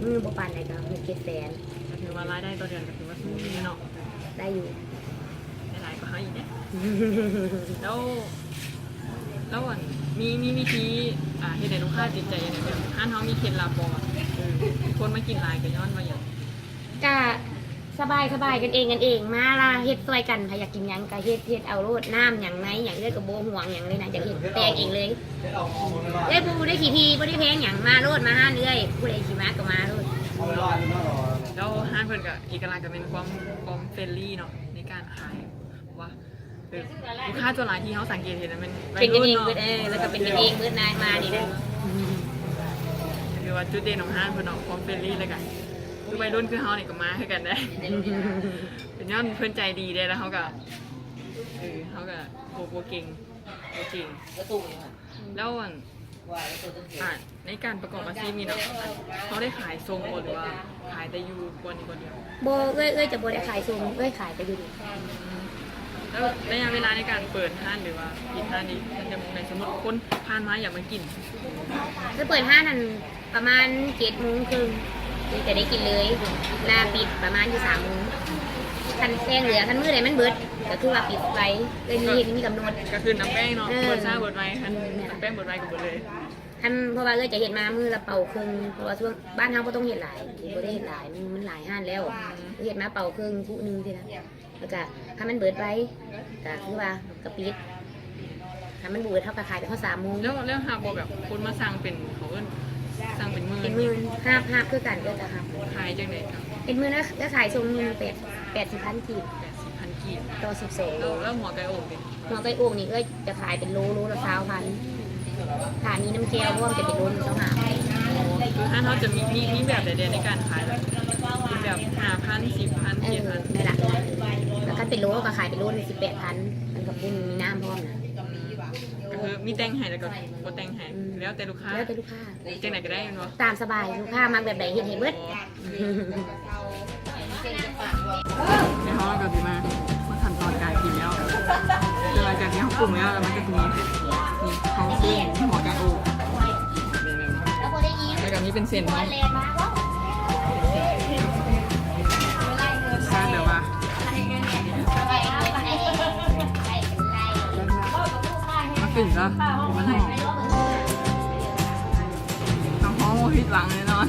ມື້ບໍ່ປານໃດກະຫົກເຈັດແສນ. ກໍຖືວ່າລາຍໄດ້ຕໍ່ເດືອນກໍຖືວ່າສູງຢູ່ເນາະ. ໄດ້ຢູ່ ໄດ້ຫຼາຍກວ່າເຮົາອີກເດ້. ແລ້ວ ແລ້ວອັນ ມີ ມີວິທີ ອ່າ ເຮັດໃຫ້ລູກຄ້າຕິດໃຈຈັ່ງໃດ? ແບບຮ້ານເຮົາມີເຄັດລັບບໍ່ວ່າ ເອີ ຄົນມາກິນຫຼາຍກໍຍ້ອນວ່າຫຍັງ? ກະສະບາຍໆ ກັນເອງກັນເອງ ມາລະເຮັດຊ່ວຍກັນ ໃຜຢາກກິນຫຍັງກະເຮັດ ເຮັດເອົາໂລດ ນ້ຳຫຍັງ ໃນຫຍັງ ເອື້ອຍກໍບໍ່ຫວງຫຍັງເລີຍນະ ຢາກເຮັດແຕ່ງເອງເລີຍ. ເອື້ອຍບໍ່ໄດ້ຂີ້ຖີ່ ບໍ່ໄດ້ແພງຫຍັງ ມາໂລດ ມາຮ້ານເອື້ອຍ ຜູ້ໃດຊິມາກໍມາໂລດ. ແລ້ວຮ້ານເພິ່ນກໍເອກະລັກກໍແມ່ນຄວາມ ຄວາມເຟຣນລີເນາະ ໃນການຂາຍ ວ່າ ເອີ ລູກຄ້າສ່ວນຫຼາຍທີ່ເຮົາສັງເກດເຫັນນະແມ່ນໄວລຸ້ນເນາະ ເປັນກັນເອງເບິດ ເອີ ແລ້ວກໍເປັນກັນເອງເບິດນະ ມານີ້ນະ. ຖືວ່າຈຸດເດັ່ນຂອງຮ້ານເພິ່ນເນາະ ຄວາມເຟຣນລີ ແລ້ວກໍ ໂອ້ ໄວລຸ້ນຄືເຮົານີ້ກໍມາຄືກັນໄດ໋ ເປັນຍ້ອນເພິ່ນໃຈດີເດ້ ແລ້ວເຮົາກໍ ເອີ ເຮົາກໍບໍ່ ບໍ່ເກັ່ງ ບໍ່ເກັ່ງ. ແລ້ວອັນ ອ່າ ໃນການປະກອບອາຊີບນີ້ເນາະ ເຮົາໄດ້ຂາຍສົ່ງບໍ່ ຫຼືວ່າຂາຍແຕ່ຢູ່ບ່ອນນີ້ບ່ອນດຽວ? ບໍ່ ເອື້ອຍ ເອື້ອຍຈະບໍ່ໄດ້ຂາຍສົ່ງ ເອື້ອຍຂາຍແຕ່ຢູ່ນີ້. ແລ້ວໄລຍະເວລາໃນການເປີດຮ້ານ ຫຼືວ່າປິດຮ້ານນີ້ ມັນຈະໂມງໃດ? ສົມມຸດຄົນຜ່ານມາຢາກມາກິນ ຄືເປີດຮ້ານຫັ້ນ ປະມານເຈັດໂມງເຄິ່ງ ຈະໄດ້ກິນເລີຍ ລະປິດປະມານຢູ່ສາມໂມງ. ຄັນແຈ້ງເຫຼືອ ຄັນມື້ໃດມັນເບິດ ກໍຄືວ່າປິດໄວ ເອື້ອຍມີ ມີກຳນົດ ກໍຄືນ້ຳແປ້ງເນາະ ເອີ ເບິດຊ້າເບິດໄວ ຄັນ ແມ່ນ ນ້ຳແປ້ງເບິດໄວກໍເບິດເລີຍ. ຄັນ ເພາະວ່າເອື້ອຍຈະເຮັດມາມື້ລະເປົາເຄິ່ງ ເພາະວ່າຊ່ວງ ບ້ານເຮົາບໍ່ຕ້ອງເຮັດຫຼາຍ ບໍ່ໄດ້ເຮັດຫຼາຍ ມັນ ມັນຫຼາຍຮ້ານແລ້ວ ເຮັດມາເປົາເຄິ່ງ ຄຸໜຶ່ງຊີ້ນະ ແລ້ວກະ ຄັນມັນເບິດໄວ ກະຄືວ່າກະປິດ ຄັນມັນບໍ່ເບິດ ເຮົາກະຂາຍໄປຮອດສາມໂມງ. ແລ້ວ ແລ້ວຮັບບໍ່ ແບບຄົນມາສັ່ງເປັນ ເຂົາເອີ້ນສັ່ງເປັນໝື່ນ? ເປັນໝື່ນ ຮັບ ຮັບຄືກັນ ເອື້ອຍກະຮັບ. ຂາຍຈັ່ງໃດ? ເປັນໝື່ນ ເອື້ອຍຂາຍສົ່ງໝື່ນແປດ ແປດສິບພັນກີບ ແປດສິບພັນກີບ ຕໍ່ສິບສອງ. ແລ້ວ ແລ້ວຫົວໄກ່ໂອ່ງເດ? ຫົວໄກ່ໂອ່ງນີ້ເອື້ອຍຈະຂາຍເປັນໂລ ໂລລະຊາວພັນ ຖ້າມີນ້ຳແຈ່ວພ້ອມຈະເປັນໂລໜຶ່ງຊາວຫ້າ. ຄືຮ້ານເຮົາຈະມີ ມີ ມີແບບໃດແດ່ໃນການຂາຍ ແບບເປັນແບບຫ້າພັນ ສິບພັນ ເອີ ເຈັດພັນ ນັ້ນລະ. ແລ້ວຄັນເປັນໂລກໍຂາຍເປັນໂລໜຶ່ງສິບແປດພັນ ມັນກໍບໍ່ມີນ້ຳພ້ອມນະ. ກໍຄືມີແຕ່ງໃຫ້ ແລ້ວກໍບໍ່ແຕ່ງໃຫ້ ອືມ ແລ້ວແຕ່ລູກຄ້າ ແລ້ວແຕ່ລູກຄ້າ ຈັ່ງໃດກໍໄດ້ແມ່ນບໍ່? ຕາມສະບາຍ ລູກຄ້າມັກແບບໃດເຮັດໃຫ້ເບິດ. ອໍ. ແລ້ວເຮົາກໍຊິມາ ມາຂັ້ນຕອນການກິນແລ້ວ. ຫຼັງຈາກທີ່ເຮົາປຸງແລ້ວ ແລ້ວມັນກໍຊິມີ ນີ້ ເຮົາຊື້ຫົວໄກ່ໂອ ແລ້ວກໍມີເປັນເສັ້ນເນາະ ແບບວ່າ ມາກິນເນາະ ມັນຫອມ ຮັບຮອງວ່າຜິດຫວັງແນ່ນອນ.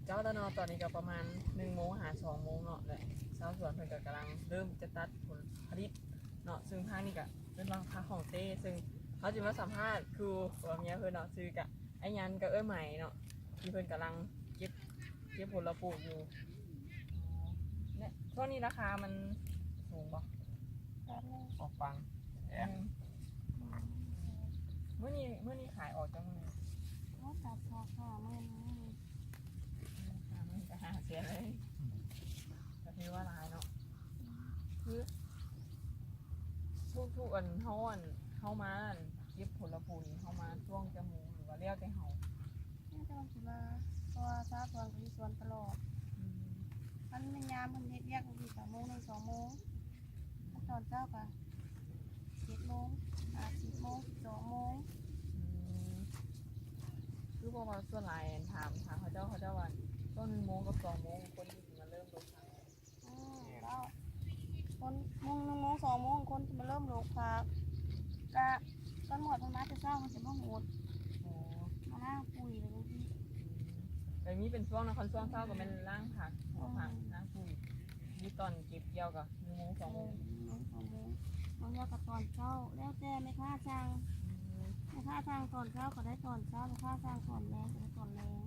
ເຈົ້າແລ້ວເນາະ ຕອນນີ້ກໍປະມານໜຶ່ງໂມງຫາສອງໂມງເນາະ ແລະ ຊາວສວນເພິ່ນກໍກຳລັງເລີ່ມຈະຕັດຜົນຜະລິດເນາະ ຊຶ່ງພາກນີ້ກໍເອີ້ນວ່າພາກຂອງເຕ້ ຊຶ່ງເຮົາຊິມາສຳພາດຄູ່ຜົວເມຍເພິ່ນເນາະ ຊື່ກະອ້າຍຍັນກັບເອື້ອຍໄໝເນາະ ທີ່ເພິ່ນກຳລັງເກັບ ເກັບຜົນລະປູກຢູ່. ແລະ ຊ່ວງນີ້ລາຄາມັນສູງບໍ່? ອອກຟັງແອມ ອືມ ມື້ນີ້ ມື້ນີ້ຂາຍອອກຈັກມື້? ໂອ້ ຕັດອອກຫ້າໝື່ນ ຫ້າໝື່ນກໍຫ້າແສນເລີຍ ກໍຖືວ່າຫຼາຍເນາະ. ອືມ ຄືທຸກໆ ອັນ ເຮົາ ອັນ ເຮົາມາ ອັນ ເກັບຜົນລະປູນີ້ ເຮົາມາຊ່ວງຈັກໂມງ ຫຼືວ່າແລ້ວແຕ່ເຮົາ? ແລ້ວແຕ່ວ່າຊິມາ ເພາະວ່າຊາວສວນກໍຢູ່ສວນຕະຫຼອດ. ອືມ ຄັນແມ່ນຍາມເພິ່ນເຮັດວຽກ ກໍຄືສອງໂມງ ໜຶ່ງ ສອງໂມງ ຄັນຕອນເຊົ້າກໍເຈັດໂມງ ຫາສິບໂມງ ສິບສອງໂມງ. ອືມ ຄືເພາະວ່າສ່ວນຫຼາຍ ອັນ ຖາມ ຖາມເຂົາເຈົ້າ ເຂົາເຈົ້າວ່າຊ່ວງໜຶ່ງໂມງກັບສອງໂມງ ຄົນທີ່ຊິມາເລີ່ມລົງຂາຍ. ອືມ ເຈົ້າ ຄົນໂມງ ໜຶ່ງໂມງ ສອງໂມງ ຄົນຊິມາເລີ່ມລົງຜັກ ກະ ຕອນໝວດເພິ່ນມາແຕ່ເຊົ້າ ເພິ່ນຈະມາໂຫດ ອໍ ມາລ້າງປຸຍແບບນີ້. ອືມ ແບບນີ້ເປັນຊ່ວງເນາະ ຄັນຊ່ວງເຊົ້າກໍແມ່ນລ້າງຜັກ ເອົາຜັກ ອືມ ລ້າງປຸຍ. ຢູ່ຕອນເກັບກ່ຽວກໍໜຶ່ງໂມງ ສອງໂມງ ເອີ ໜຶ່ງໂມງ ສອງໂມງ ບາງເທື່ອກໍຕອນເຊົ້າ ແລ້ວແຕ່ແມ່ຄ້າສັ່ງ. ອືມ ແມ່ຄ້າສັ່ງຕອນເຊົ້າກໍໄດ້ຕອນເຊົ້າ ແມ່ຄ້າສັ່ງຕອນແລງກໍໄດ້ຕອນແລງ.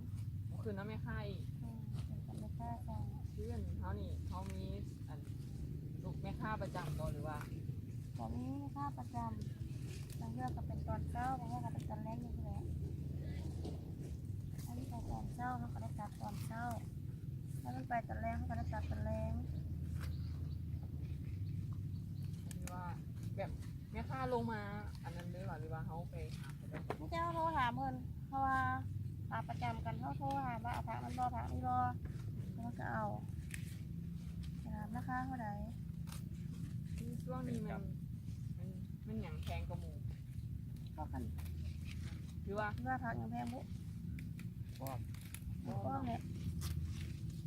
ບໍ່ຄືນຳແມ່ຄ້າອີກ. ເອີ ຂຶ້ນກັບແມ່ຄ້າສັ່ງ. ຄືອັນເຮົານີ້ ເຮົາມີອັນລູກແມ່ຄ້າປະຈຳບໍ່ ຫຼືວ່າ? ກໍມີແມ່ຄ້າປະຈຳ ບາງເທື່ອກໍເປັນຕອນເຊົ້າ ບາງເທື່ອກໍເປັນຕອນແລງຢູ່ພຸ້ນແຫຼະ. ອັນນີ້ໄປຕອນເຊົ້າ ເຮົາກໍໄດ້ຕັດຕອນເຊົ້າ ຖ້າມັນໄປຕອນແລງ ເຮົາກໍໄດ້ຕັດຕອນແລງ. ຄືວ່າແບບແມ່ຄ້າລົງມາອັນນັ້ນເລີຍຫວາ ຫຼືວ່າເຮົາໄປຫາເຂົາເຈົ້າ? ມີແຕ່ເຮົາໂທຫາເພິ່ນ ເພາະວ່າຂາປະຈຳກັນ ເຮົາໂທຫາວ່າເອົາຜັກນັ້ນບໍ່ ຜັກນີ້ບໍ່ ເພິ່ນກໍເອົາ. ຖາມລາຄາເທົ່າໃດ? ຄືຊ່ວງນີ້ມັນ ມັນ ມັນຫຍັງແພງກວ່າໝູ່? ເທົ່າກັນ. ຄືວ່າ ຄືວ່າຜັກຫຍັງແພງບຸ? ປ້ອມ ໝາກປ້ອມແຫຼະ.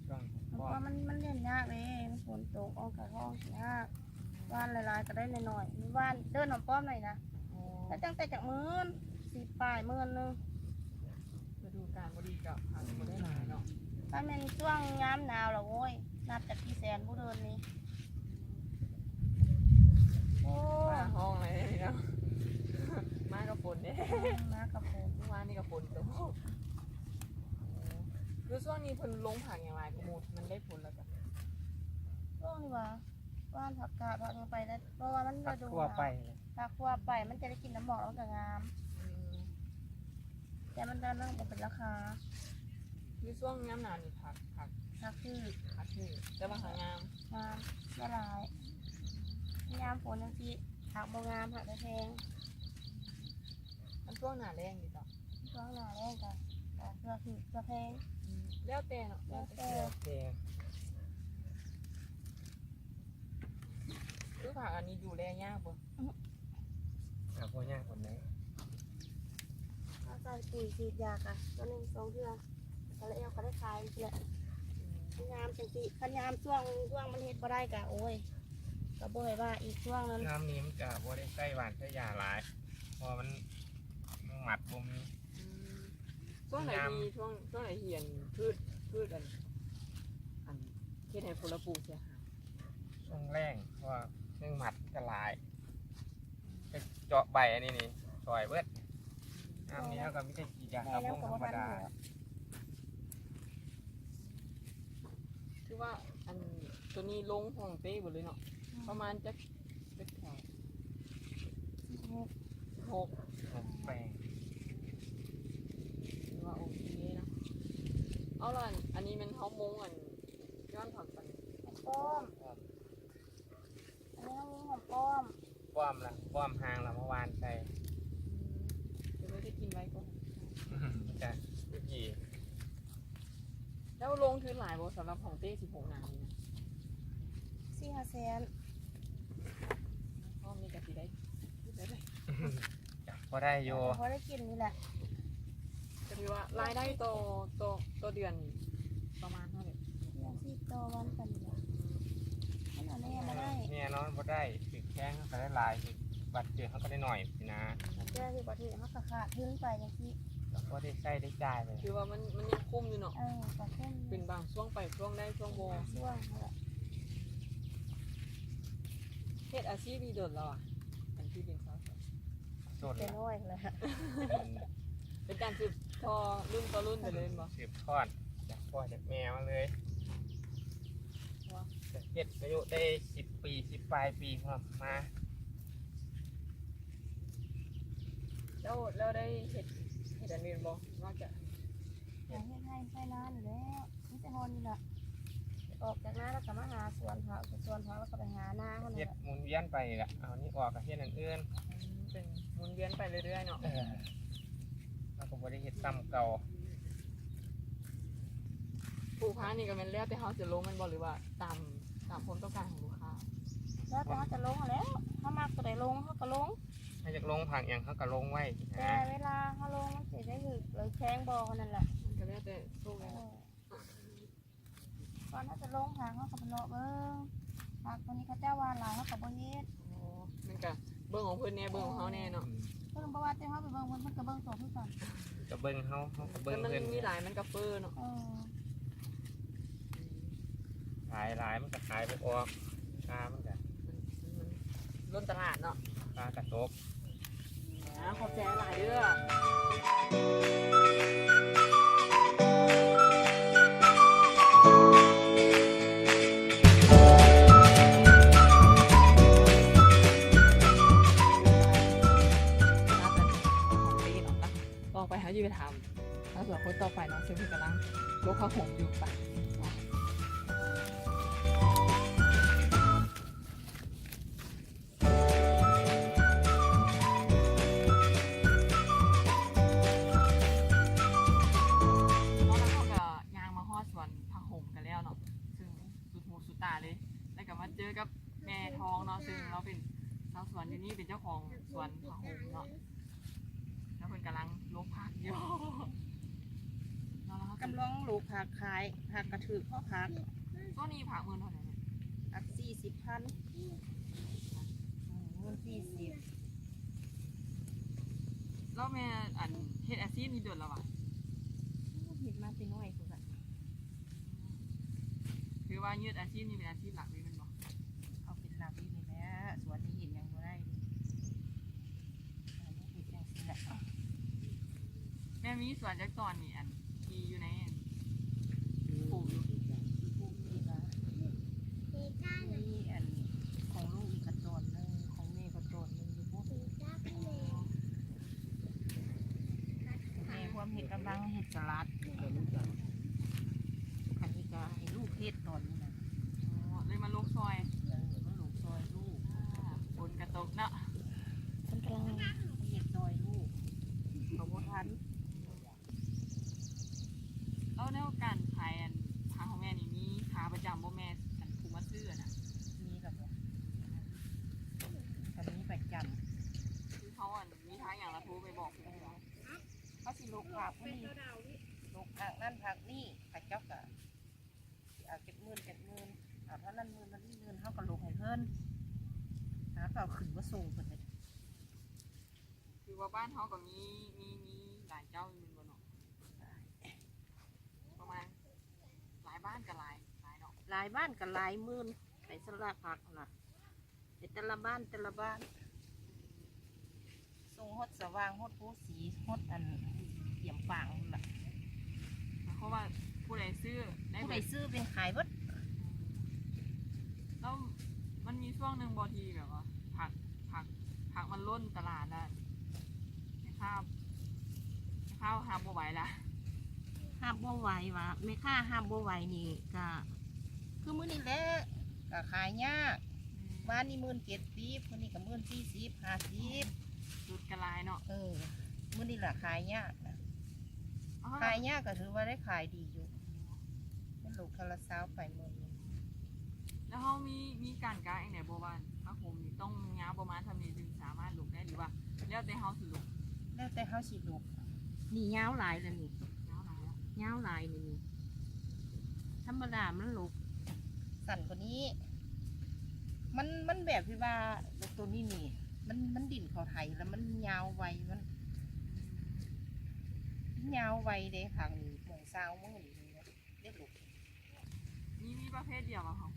ຊ່ວງ ໝາກປ້ອມ ປ້ອມມັນ ມັນລ້ຽງຍາກເດ້ ມັນຝົນຕົກອອກກະຮ້ອງຍາກ ຫວ່ານຫຼາຍໆກໍໄດ້ໜ້ອຍໆ ຫວ່ານເດີນຫອມປ້ອມໜ້ອຍນະ. ອໍ ແລ້ວຕັ້ງແຕ່ຈັກໝື່ນ ສິບປາຍໝື່ນໜຶ່ງ. ລະດູການບໍ່ດີກໍອາດຈະບໍ່ໄດ້ຫຼາຍເນາະ. ຄັນແມ່ນຊ່ວງຍາມໜາວລະ ໂອ້ຍ ນັບຈາກທີ່ແສນບໍ່ເດີນນີ້. ໂອ້ ຟ້າຮ້ອງເລີຍເນາະ ມາກັບຝົນເດ້. ອືມ ມາກັບຝົນ ເມື່ອວານນີ້ກໍຝົນຕົກ. ຄືຊ່ວງນີ້ເພິ່ນລົງຜັກຫຍັງຫຼາຍກວ່າໝູ່ ມັນໄດ້ຜົນແລ້ວກະ? ຊ່ວງນີ້ຫວາ ຫວ່ານຜັກກາດ ຫວ່ານຫຍັງໄປແລ້ວ ເພາະວ່າມັນລະດູ ຜັກທົ່ວໄປ ຜັກທົ່ວໄປ ມັນຈະໄດ້ກິນນ້ຳໝອກ ແລ້ວມັນກໍງາມ. ອືມ ແຕ່ມັນ ແຕ່ມັນບໍ່ເປັນລາຄາ. ຄືຊ່ວງຍາມໜາວນີ້ ຜັກ ຜັກ ຜັກຖືກ ຜັກຖືກ ແຕ່ວ່າຫາງາມ ງາມ ໄດ້ຫຼາຍ. ຍາມຝົນຈັ່ງຊີ້ ຜັກບໍ່ງາມ ຫາກໄດ້ແພງ. ອັນຊ່ວງໜ້າແລ້ງນີ້ເຈົ້າ? ຊ່ວງໜ້າແລ້ງກໍ ກໍເກືອຖືກເກືອແພງ. ອືມ ແລ້ວແຕ່ເນາະ ແລ້ວແຕ່ ແລ້ວແຕ່. ຄືຜັກອັນນີ້ດູແລຍາກບໍ່? ອື ກໍບໍ່ຍາກປານໃດ ເຮົາໃສ່ປຸຍສີດຢາກະ ເທື່ອໜຶ່ງສອງເທື່ອ ກໍແລ້ວ ກໍໄດ້ຂາຍຈັ່ງຊີ້ແຫຼະ. ອືມ ຍາມຈັ່ງຊີ້ ຄັນຍາມຊ່ວງ ຊ່ວງມັນເຮັດບໍ່ໄດ້ກະ ໂອ້ຍ ກໍບໍ່ໃຫ້ວ່າອີກຊ່ວງນັ້ນ. ຍາມນີ້ມັນກະບໍ່ໄດ້ໃຊ້ຫວ່ານໃຊ້ຢາຫຼາຍ ເພາະວ່າມັນ ມັນມັດບໍ່ມີ. ອືມ ຊ່ວງໃດທີ່ ຊ່ວງ ຊ່ວງໃດທີ່ອັນພືດ ພືດອັນ ອັນເຮັດໃຫ້ຜົນລະປູກເສຍຫາຍ? ຊ່ວງແລ້ງ ເພາະວ່າແມງມັດກະຫຼາຍ ໄປເຈາະໃບອັນນີ້ນີ້ຊ່ອຍເບິດ. ຍາມນີ້ເຮົາກໍມີແຕ່ສີດຢາທຳລົງທຳມະດາ. ຄືວ່າອັນໂຕນີ້ລົງຫ້ອງເຕ້ເບິດເລີຍເນາະ. ອືມ ປະມານຈັກ ຈັກແຖວ? ຫົກ ຫົກແປງ ຖືວ່າໂອເຄເນາະ. ເອົາລະ ອັນ ອັນນີ້ແມ່ນເຮົາມຸງ ອັນ ຍ້ອນຜັກ ອັນ ຫອມປ້ອມ ອັນນີ້ເຮົາມີຫອມປ້ອມ ປ້ອມລະ ປ້ອມຫາງລະມາຫວ່ານໃສ່. ອືມ ເດີ ໄດ້ກິນໄວກ່ອນ ຈະອີກ. ແລ້ວລົງທຶນຫຼາຍບໍ່ ສຳລັບຂອງເຕ້ສິບຫົກນານີ້ນະ? ສີ່ຫ້າແສນ ຮອບນີ້ກະຊິໄດ້ ໄດ້ ກະພໍໄດ້ຢູ່ ພໍໄດ້ກິນນີ້ແຫຼະ. ກະຖືວ່າລາຍໄດ້ຕໍ່ ຕໍ່ ຕໍ່ເດືອນນີ້ປະມານເທົ່າໃດ? ເດືອນສິບຕໍ່ວັນປານນີ້ແຫຼະ ມັນເອົາແນ່ບໍ່ໄດ້ ແນ່ນອນບໍ່ໄດ້. ຖືກແພງເຮົາກະໄດ້ຫຼາຍ ຖືກບາດເຈັບເຮົາກະໄດ້ໜ້ອຍຊີ້ນະ. ແຕ່ຖືກບາດເຈັບເຮົາກະຂາດທຶນໄປຈັ່ງຊີ້ ກະພໍໄດ້ໃຊ້ໄດ້ຈ່າຍໄປ. ຖືວ່າມັນ ມັນຍັງຄຸ້ມຢູ່ເນາະ. ເອີ ກະຄຸ້ມ ເປັນບາງຊ່ວງໄປ ຊ່ວງໄດ້ ຊ່ວງບໍ່ ບາງຊ່ວງຫັ້ນແຫຼະ. ເຮັດອາຊີບນີ້ດົນແລ້ວຫວາ ອັນທີ່ເປັນສາວສວນ? ດົນແລ້ວ ແຕ່ນ້ອຍແລ້ວ ເປັນການສືບຕໍ່ລຸ້ນຕໍ່ລຸ້ນໄປເລີຍແມ່ນບໍ່? ສືບທອດຈາກພໍ່ຈາກແມ່ມາເລີຍ. ເຮັດອາຍຸໄດ້ສິບປີ ສິບປາຍປີພຸ້ນມາ. ແລ້ວ ແລ້ວໄດ້ເຮັດ ເຮັດອັນອື່ນບໍ່ ນອກຈາກ ຫາເຮັດໄຮ່ໄຖນານີ້ແຫຼະ ມີແຕ່ຮອນນີ້ລະ ອອກຈາກນາແລ້ວກະມາຫາສວນຜັກ ສວນຜັກແລ້ວກະໄປຫານາຫັ້ນແຫຼະ ເຮັດໝູນວຽນໄປນີ້ແຫຼະ. ເອົານີ້ອອກກະເຮັດອັນອື່ນ. ອືມ ເປັນໝູນວຽນໄປເລື້ອຍໆເນາະ. ເອີ ເຮົາກະບໍ່ໄດ້ເຮັດຊ້ຳເກົ່າ. ປູກຜັກນີ້ກະແມ່ນແລ້ວແຕ່ເຮົາຈະລົງແມ່ນບໍ່ ຫຼືວ່າຕາມ ຕາມຄວາມຕ້ອງການຂອງລູກຄ້າ? ແລ້ວແຕ່ເຮົາຈະລົງຫັ້ນແຫຼະ ເຮົາມັກໂຕໃດລົງເຮົາກະລົງ. ເຮົາຢາກລົງຜັກຫຍັງເຮົາກະລົງໄວ້ ແຕ່ເວລາເຮົາລົງມັນຊິໄດ້ຖືກ ຫຼືແພງບໍ່ ເທົ່ານັ້ນແຫຼະ. ມັນກະແລ້ວແຕ່ໂຊກແຫຼະ. ເອີ ກ່ອນເຮົາຈະລົງຜັກ ເຮົາກະໄປເລາະເບິ່ງ ຜັກໂຕນີ້ເຂົາເຈົ້າວ່າຫຼາຍ ເຮົາກະບໍ່ເຮັດ. ອໍ ມັນກະເບິ່ງຂອງເພິ່ນແນ່ ເບິ່ງຂອງເຮົາແນ່ເນາະ. ເພິ່ນບໍ່ວ່າແຕ່ເຮົາໄປເບິ່ງເພິ່ນ ເພິ່ນກະເບິ່ງໂຕຄືກັນ. ກະເບິ່ງເຮົາ ເຮົາກະເບິ່ງເພິ່ນ. ແຕ່ມັນມີຫຼາຍມັນກະເຟີ້ເນາະ. ເອີ ຂາຍຫຼາຍມັນກະຂາຍບໍ່ອອກ ລາຄາມັນກະ ມັນ ມັນລົ້ນຕະຫຼາດເນາະ ລາຄາກະຕົກ. ອາ ຂອບໃຈຫຼາຍເດີ. ຕໍ່ໄປເຮົາຊິໄປຖາມຊາວສວນຄົນຕໍ່ໄປເນາະ ເຊິ່ງເພິ່ນກຳລັງລົກຜ້າຫົ່ມຢູ່. ໄປ. ເຮົາກະຍ່າງມາຮອດສວນຜ້າຫົ່ມກັນແລ້ວເນາະ ເຊິ່ງສຸດຫູສຸດຕາເລີຍ ແລ້ວກະມາເຈີກັບແມ່ທອງເນາະ ເຊິ່ງລາວເປັນຊາວສວນຢູ່ນີ້ ເປັນເຈົ້າຂອງສວນຜ້າຫົ່ມເນາະ. ແລ້ວເພິ່ນກຳລັງລົກຜັກຢູ່ ກຳລັງລົກຜັກຂາຍ ຜັກກະຖືກພໍຜັກ. ຊ່ວງນີ້ຜັກໝື່ນເທົ່າໃດ? ຜັກສີ່ສິບພັນ ໝື່ນສີ່ສິບ. ແລ້ວແມ່ ອັນ ເຮັດອາຊີບນີ້ດົນແລ້ວຫວາ? ເຮັດມາແຕ່ນ້ອຍພຸ້ນລະ. ຖືວ່າຍຶດອາຊີບນີ້ເປັນອາຊີບຫຼັກເລີຍແມ່ນບໍ່? ເອົາເປັນຫຼັກຢູ່ນີ້ແຫຼະ ສວນນີ້ເຮັດຫຍັງບໍ່ໄດ້. ເຮັດຈັ່ງຊີ້ແຫຼະ. ແມ່ມີສວນຈັກຕອນນີ້ ອັນທີ່ຢູ່ໃນ ປູກຢູ່? ປູກນີ້ລະ ມີອັນຂອງລູກອີກກະຕອນໜຶ່ງ ຂອງແມ່ກະຕອນໜຶ່ງຢູ່ພຸ້ນ. ແມ່ພວມເຮັດກຳລັງເຮັດສະຫຼັດ ອັນນີ້ກະໃຫ້ລູກເຮັດຕອນນີ້ນະ. ອໍ ເລີຍມາລົກຊ່ອຍ. ເອີ ມາລົກຊ່ອຍລູກ. ຝົນກະຕົກເນາະ ເພິ່ນກຳລັງເຮັດຊ່ອຍລູກ ກະບໍ່ທັນ. ແລ້ວແນວການຂາຍ ອັນ ຂາຍຂອງແມ່ນີ້ມີຂາປະຈຳບໍ່ແມ່ ອັນຜູ້ມາຊື້ຫັ້ນນະ? ມີລະບໍ່ ກະມີປະຈຳ ຄືເຮົາ ອັນ ມີທາງຫຍັງລະໂທໄປບອກເພິ່ນ. ເຮົາຊິລົກຜັກຜູ້ນີ້ ລົກຜັກນັ້ນຜັກນີ້ ເຂົາເຈົ້າກະຊິເອົາຈັກໝື່ນຈັກໝື່ນ ເອົາເທົ່ານັ້ນໝື່ນ ເທົ່ານີ້ໝື່ນ ເຮົາກະລົກໃຫ້ເພິ່ນ ເຮົາກະເອົາຂຶ້ນມາສົ່ງເພິ່ນ. ຄືວ່າບ້ານເຮົາກະມີ ມີ ມີຫຼາຍເຈົ້າຢູ່ແມ່ນບໍ່ເນາະ? ປະມານ ຫຼາຍບ້ານກະຫຼາຍ ຫຼາຍເນາະ ຫຼາຍບ້ານກະຫຼາຍໝື່ນ ໄປສະຫຼະຜັກນະ ໄປແຕ່ລະບ້ານ ແຕ່ລະບ້ານ ສົ່ງຮອດສະຫວ່າງ ຮອດໂພສີ ຮອດອັນ ກຽມປາງພຸ້ນລະ. ໝາຍຄວາມວ່າຜູ້ໃດຊື້ໄດ້ ຜູ້ໃດຊື້ເປັນຂາຍເບິດ. ແລ້ວມັນມີຊ່ວງໜຶ່ງບໍ່ທີ່ແບບວ່າ ຜັກ ຜັກ ຜັກມັນລົ້ນຕະຫຼາດນະ? ເຮົາຮັບບໍ່ໄຫວລະ ຮັບບໍ່ໄຫວຫວາ ແມ່ຄ້າຮັບບໍ່ໄຫວນີ້ກະຄືມື້ນີ້ແຫຼະ ກະຂາຍຍາກ. ອືມ ວານນີ້ໝື່ນເຈັດສິບ ມື້ນີ້ກະໝື່ນສີ່ສິບ ຫ້າສິບ ຫຼຸດກະຫຼາຍເນາະ. ເອີ ມື້ນີ້ລະຂາຍຍາກນະ ອໍ ຂາຍຍາກກະຖືວ່າໄດ້ຂາຍດີຢູ່ ມັນໂລກເທື່ອລະຊາວປາຍໝື່ນ. ແລ້ວເຮົາມີ ມີການກະຫຍັງແດ່ບໍ່ວ່າ ຜ້າຫົ່ມນີ້ຕ້ອງຍາວປະມານສ່ຳນີ້ຈຶ່ງສາມາດຫຼົກໄດ້ ຫຼືວ່າແລ້ວແຕ່ເຮົາຊິຫຼົກ? ແລ້ວແຕ່ເຮົາຊິຫຼົກ. ນີ້ຍາວຫຼາຍແລ້ວນີ້ ຍາວຫຼາຍແລ້ວ ຍາວຫຼາຍນີ້ ນີ້ ທຳມະດາມັນຫຼົກສັ້ນກວ່ານີ້. ມັນ ມັນແບບທີ່ວ່າໂຕນີ້ນີ້ ມັນ ມັນດິ້ນເຂົ້າໄຖແລ້ວມັນຍາວໄວ ມັນ ມັນຍາວໄວເດ້ ຂ້າງນີ້ໝ່ອງຊາວມື້ນີ້. ເຮັດລູກ ມີ ມີປະເພດດຽວບໍ່ເຮົາ?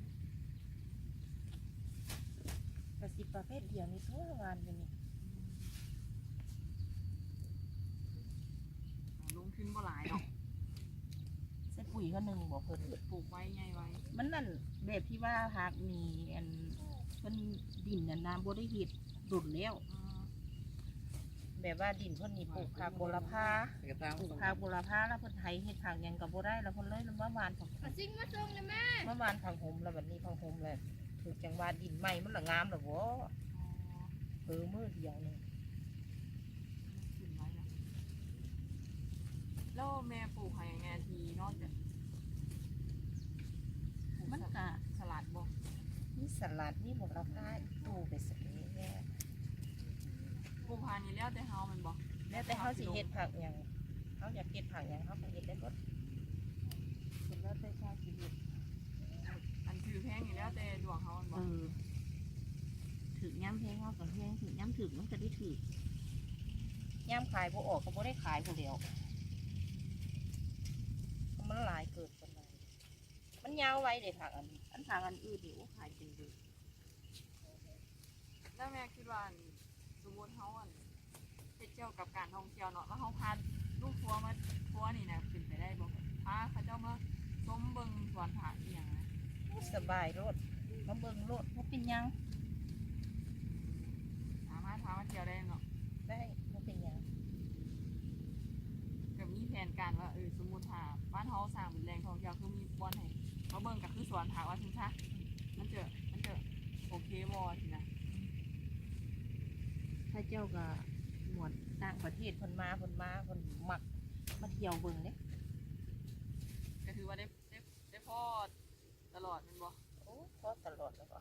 ກະຊິປະເພດດຽວນີ້ຕົວະ ຫວ່ານຢູ່ນີ້. ອືມ ລົງທຶນບໍ່ຫຼາຍເນາະ ໃສ່ປຸ໋ຍເທື່ອໜຶ່ງບໍ່ເພິ່ນ ປູກໄວໃຫຍ່ໄວ. ມັນນັ້ນ ແບບທີ່ວ່າຫາກມີອັນ ເພິ່ນດິນນັ້ນນະ ບໍ່ໄດ້ເຮັດດົນແລ້ວ. ອືມ ແບບວ່າດິນເພິ່ນນີ້ປູກຜັກບົວລະພາ ປູກຜັກບົວລະພາ ແລ້ວເພິ່ນໄຖເຮັດຜັກຫຍັງກະບໍ່ໄດ້ ແລ້ວເພິ່ນເລີຍມາຫວ່ານຜັກ ມາຊິງມາສົ່ງນະແມ່ ມາຫວ່ານຜັກຫົ່ມ ແລ້ວບັດນີ້ຜັກຫົ່ມແລ້ວຖືກຈັງຫວະດິນໃໝ່ ມັນລະງາມລະບໍ່. ອໍ ເອີ ມື້ດຽວນີ້ ແລ້ວແມ່ປູກໃຫ້ແມ່ທີ່ນອກຈາກ ມັນກະ ສະຫຼັດບໍ່? ມີສະຫຼັດ ມີບົວລະພາ ປູກໄປຊັ້ນແຫຼະ. ປູກຜັກນີ້ແລ້ວແຕ່ເຮົາແມ່ນບໍ່? ແລ້ວແຕ່ເຮົາຊິເຮັດຜັກຫຍັງ ເຮົາຢາກເຮັດຜັກຫຍັງເຮົາກະເຮັດໄດ້ເບິດ ແລ້ວແຕ່ເຮົາຊິເຮັດ. ອັນຖືກແພງນີ້ແລ້ວແຕ່ດວງເຮົາແມ່ນບໍ່? ເອີ ຖືກຍາມແພງເຮົາກະແພງ ຖືກຍາມຖືກມັນກະໄດ້ຖືກ ຍາມຂາຍບໍ່ອອກກະບໍ່ໄດ້ຂາຍພຸ້ນແຫຼ້ວ ມັນຫຼາຍເກີນໄປ. ມັນຍາວໄວເດ້ຜັກອັນ ອັນຜັກອັນອື່ນນີ້ ໂອ້ ຂາຍເກັ່ງເລີຍ. ແລ້ວແມ່ຄິດວ່າ ອັນ ສົມມຸດເຮົາ ອັນ ເຮັດກ່ຽວກັບການທ່ອງທ່ຽວເນາະ ແລ້ວເຮົາພາລູກທົວມາ ທົວນີ້ນະ ເປັນໄປໄດ້ບໍ່? ພາເຂົາເຈົ້າມາຊົມເບິ່ງສວນຜັກອີ່ຫຍັງນະ. ໂອ້ ສະບາຍໂລດ ມາເບິ່ງໂລດ ບໍ່ເປັນຫຍັງ. ສາມາດພາມາທ່ຽວໄດ້ເນາະ? ໄດ້ ບໍ່ເປັນຫຍັງ. ກະມີແຜນການວ່າ ເອີ ສົມມຸດຖ້າບ້ານເຮົາສ້າງເປັນແຫຼ່ງທ່ອງທ່ຽວ ຄືມີບ່ອນໃຫ້ມາເບິ່ງ ກະຄືສວນຜັກວ່າຊັ້ນຊະ ມັນຈະ ມັນຈະໂອເຄບໍ່ຊີ້ນະ? ເຂົາເຈົ້າກະໝວດຕ່າງປະເທດເພິ່ນມາ ເພິ່ນມາ ເພິ່ນມັກມາທ່ຽວເບິ່ງເດ້. ກະຖືວ່າໄດ້ ໄດ້ ໄດ້ພໍ້ຕະຫຼອດແມ່ນບໍ່? ໂອ້ ພໍ້ຕະຫຼອດແລ້ວກໍ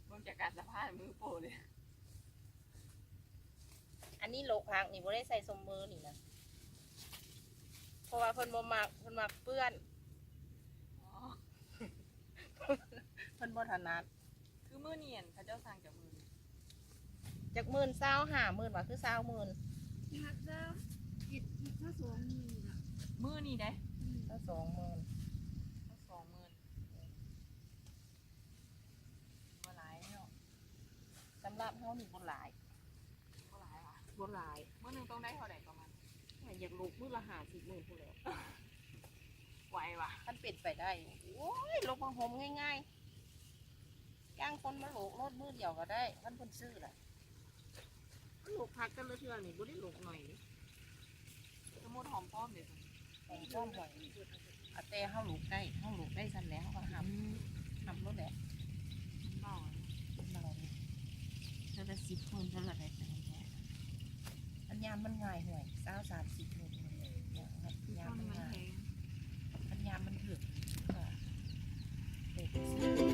ເບິ່ງຈາກການສະພາບມືໂປ້ເລີຍ. ອັນນີ້ຫຼົກຜັກນີ້ບໍ່ໄດ້ໃສ່ສົ້ມມືນີ້ນະ ເພາະວ່າເພິ່ນບໍ່ມັກ ເພິ່ນມັກເປື້ອນ. ອໍ ເພິ່ນບໍ່ຖະໜັດ. ຄືມື້ນີ້ ອັນ ເຂົາເຈົ້າສັ່ງຈັກໝື່ນ? ຈັກໝື່ນ? ຊາວຫ້າໝື່ນຫວາ ຄືຊາວໝື່ນ? ຊາວເອັດ ຊາວສອງໝື່ນນີ້ລະ. ມື້ນີ້ເດ້? ອືມ ຊາວສອງໝື່ນ ຊາວສອງໝື່ນ. ບໍ່ຫຼາຍເນາະ ສຳລັບເຮົານີ້ບໍ່ຫຼາຍ. ບໍ່ຫຼາຍຫວາ? ບໍ່ຫຼາຍ. ມື້ໜຶ່ງຕ້ອງໄດ້ເທົ່າໃດປະມານ? ໂອ້ຍ ຢາກຫຼົກມື້ລະຫ້າສິບໝື່ນພຸ້ນແຫຼ້ວ. ໄຫວຫວາ? ຄັນເປັນໄປໄດ້. ໂອ້ຍ ຫຼົກຜ້າຫົ່ມງ່າຍໆ ຈ້າງຄົນມາຫຼົກໂລດມື້ດຽວກະໄດ້ ຄັນເພິ່ນຊື້ນະ. ມັນຫຼົກຜັກແຕ່ລະເທື່ອນີ້ບໍ່ໄດ້ຫຼົກໜ້ອຍເດ້. ສົມມຸດຫອມປ້ອມເດ? ຫອມປ້ອມຫອຍ ເອົາແຕ່ເຮົາຫຼົກໄດ້ ເຮົາຫຼົກໄດ້ສ່ຳໃດເຮົາກະຫຳ ຫຳໂລດແຫຼະ. ມັນເບົາ ເບົາ ເທື່ອລະສິບໝື່ນ ເທື່ອລະໃດກະໄດ້ແຫຼະ. ອັນຍາມມັນງ່າຍຫວຍ ຊາວສາມສິບໝື່ນ ຍາມມັນງ່າຍ ອັນຍາມມັນຖືກກະ ເອີ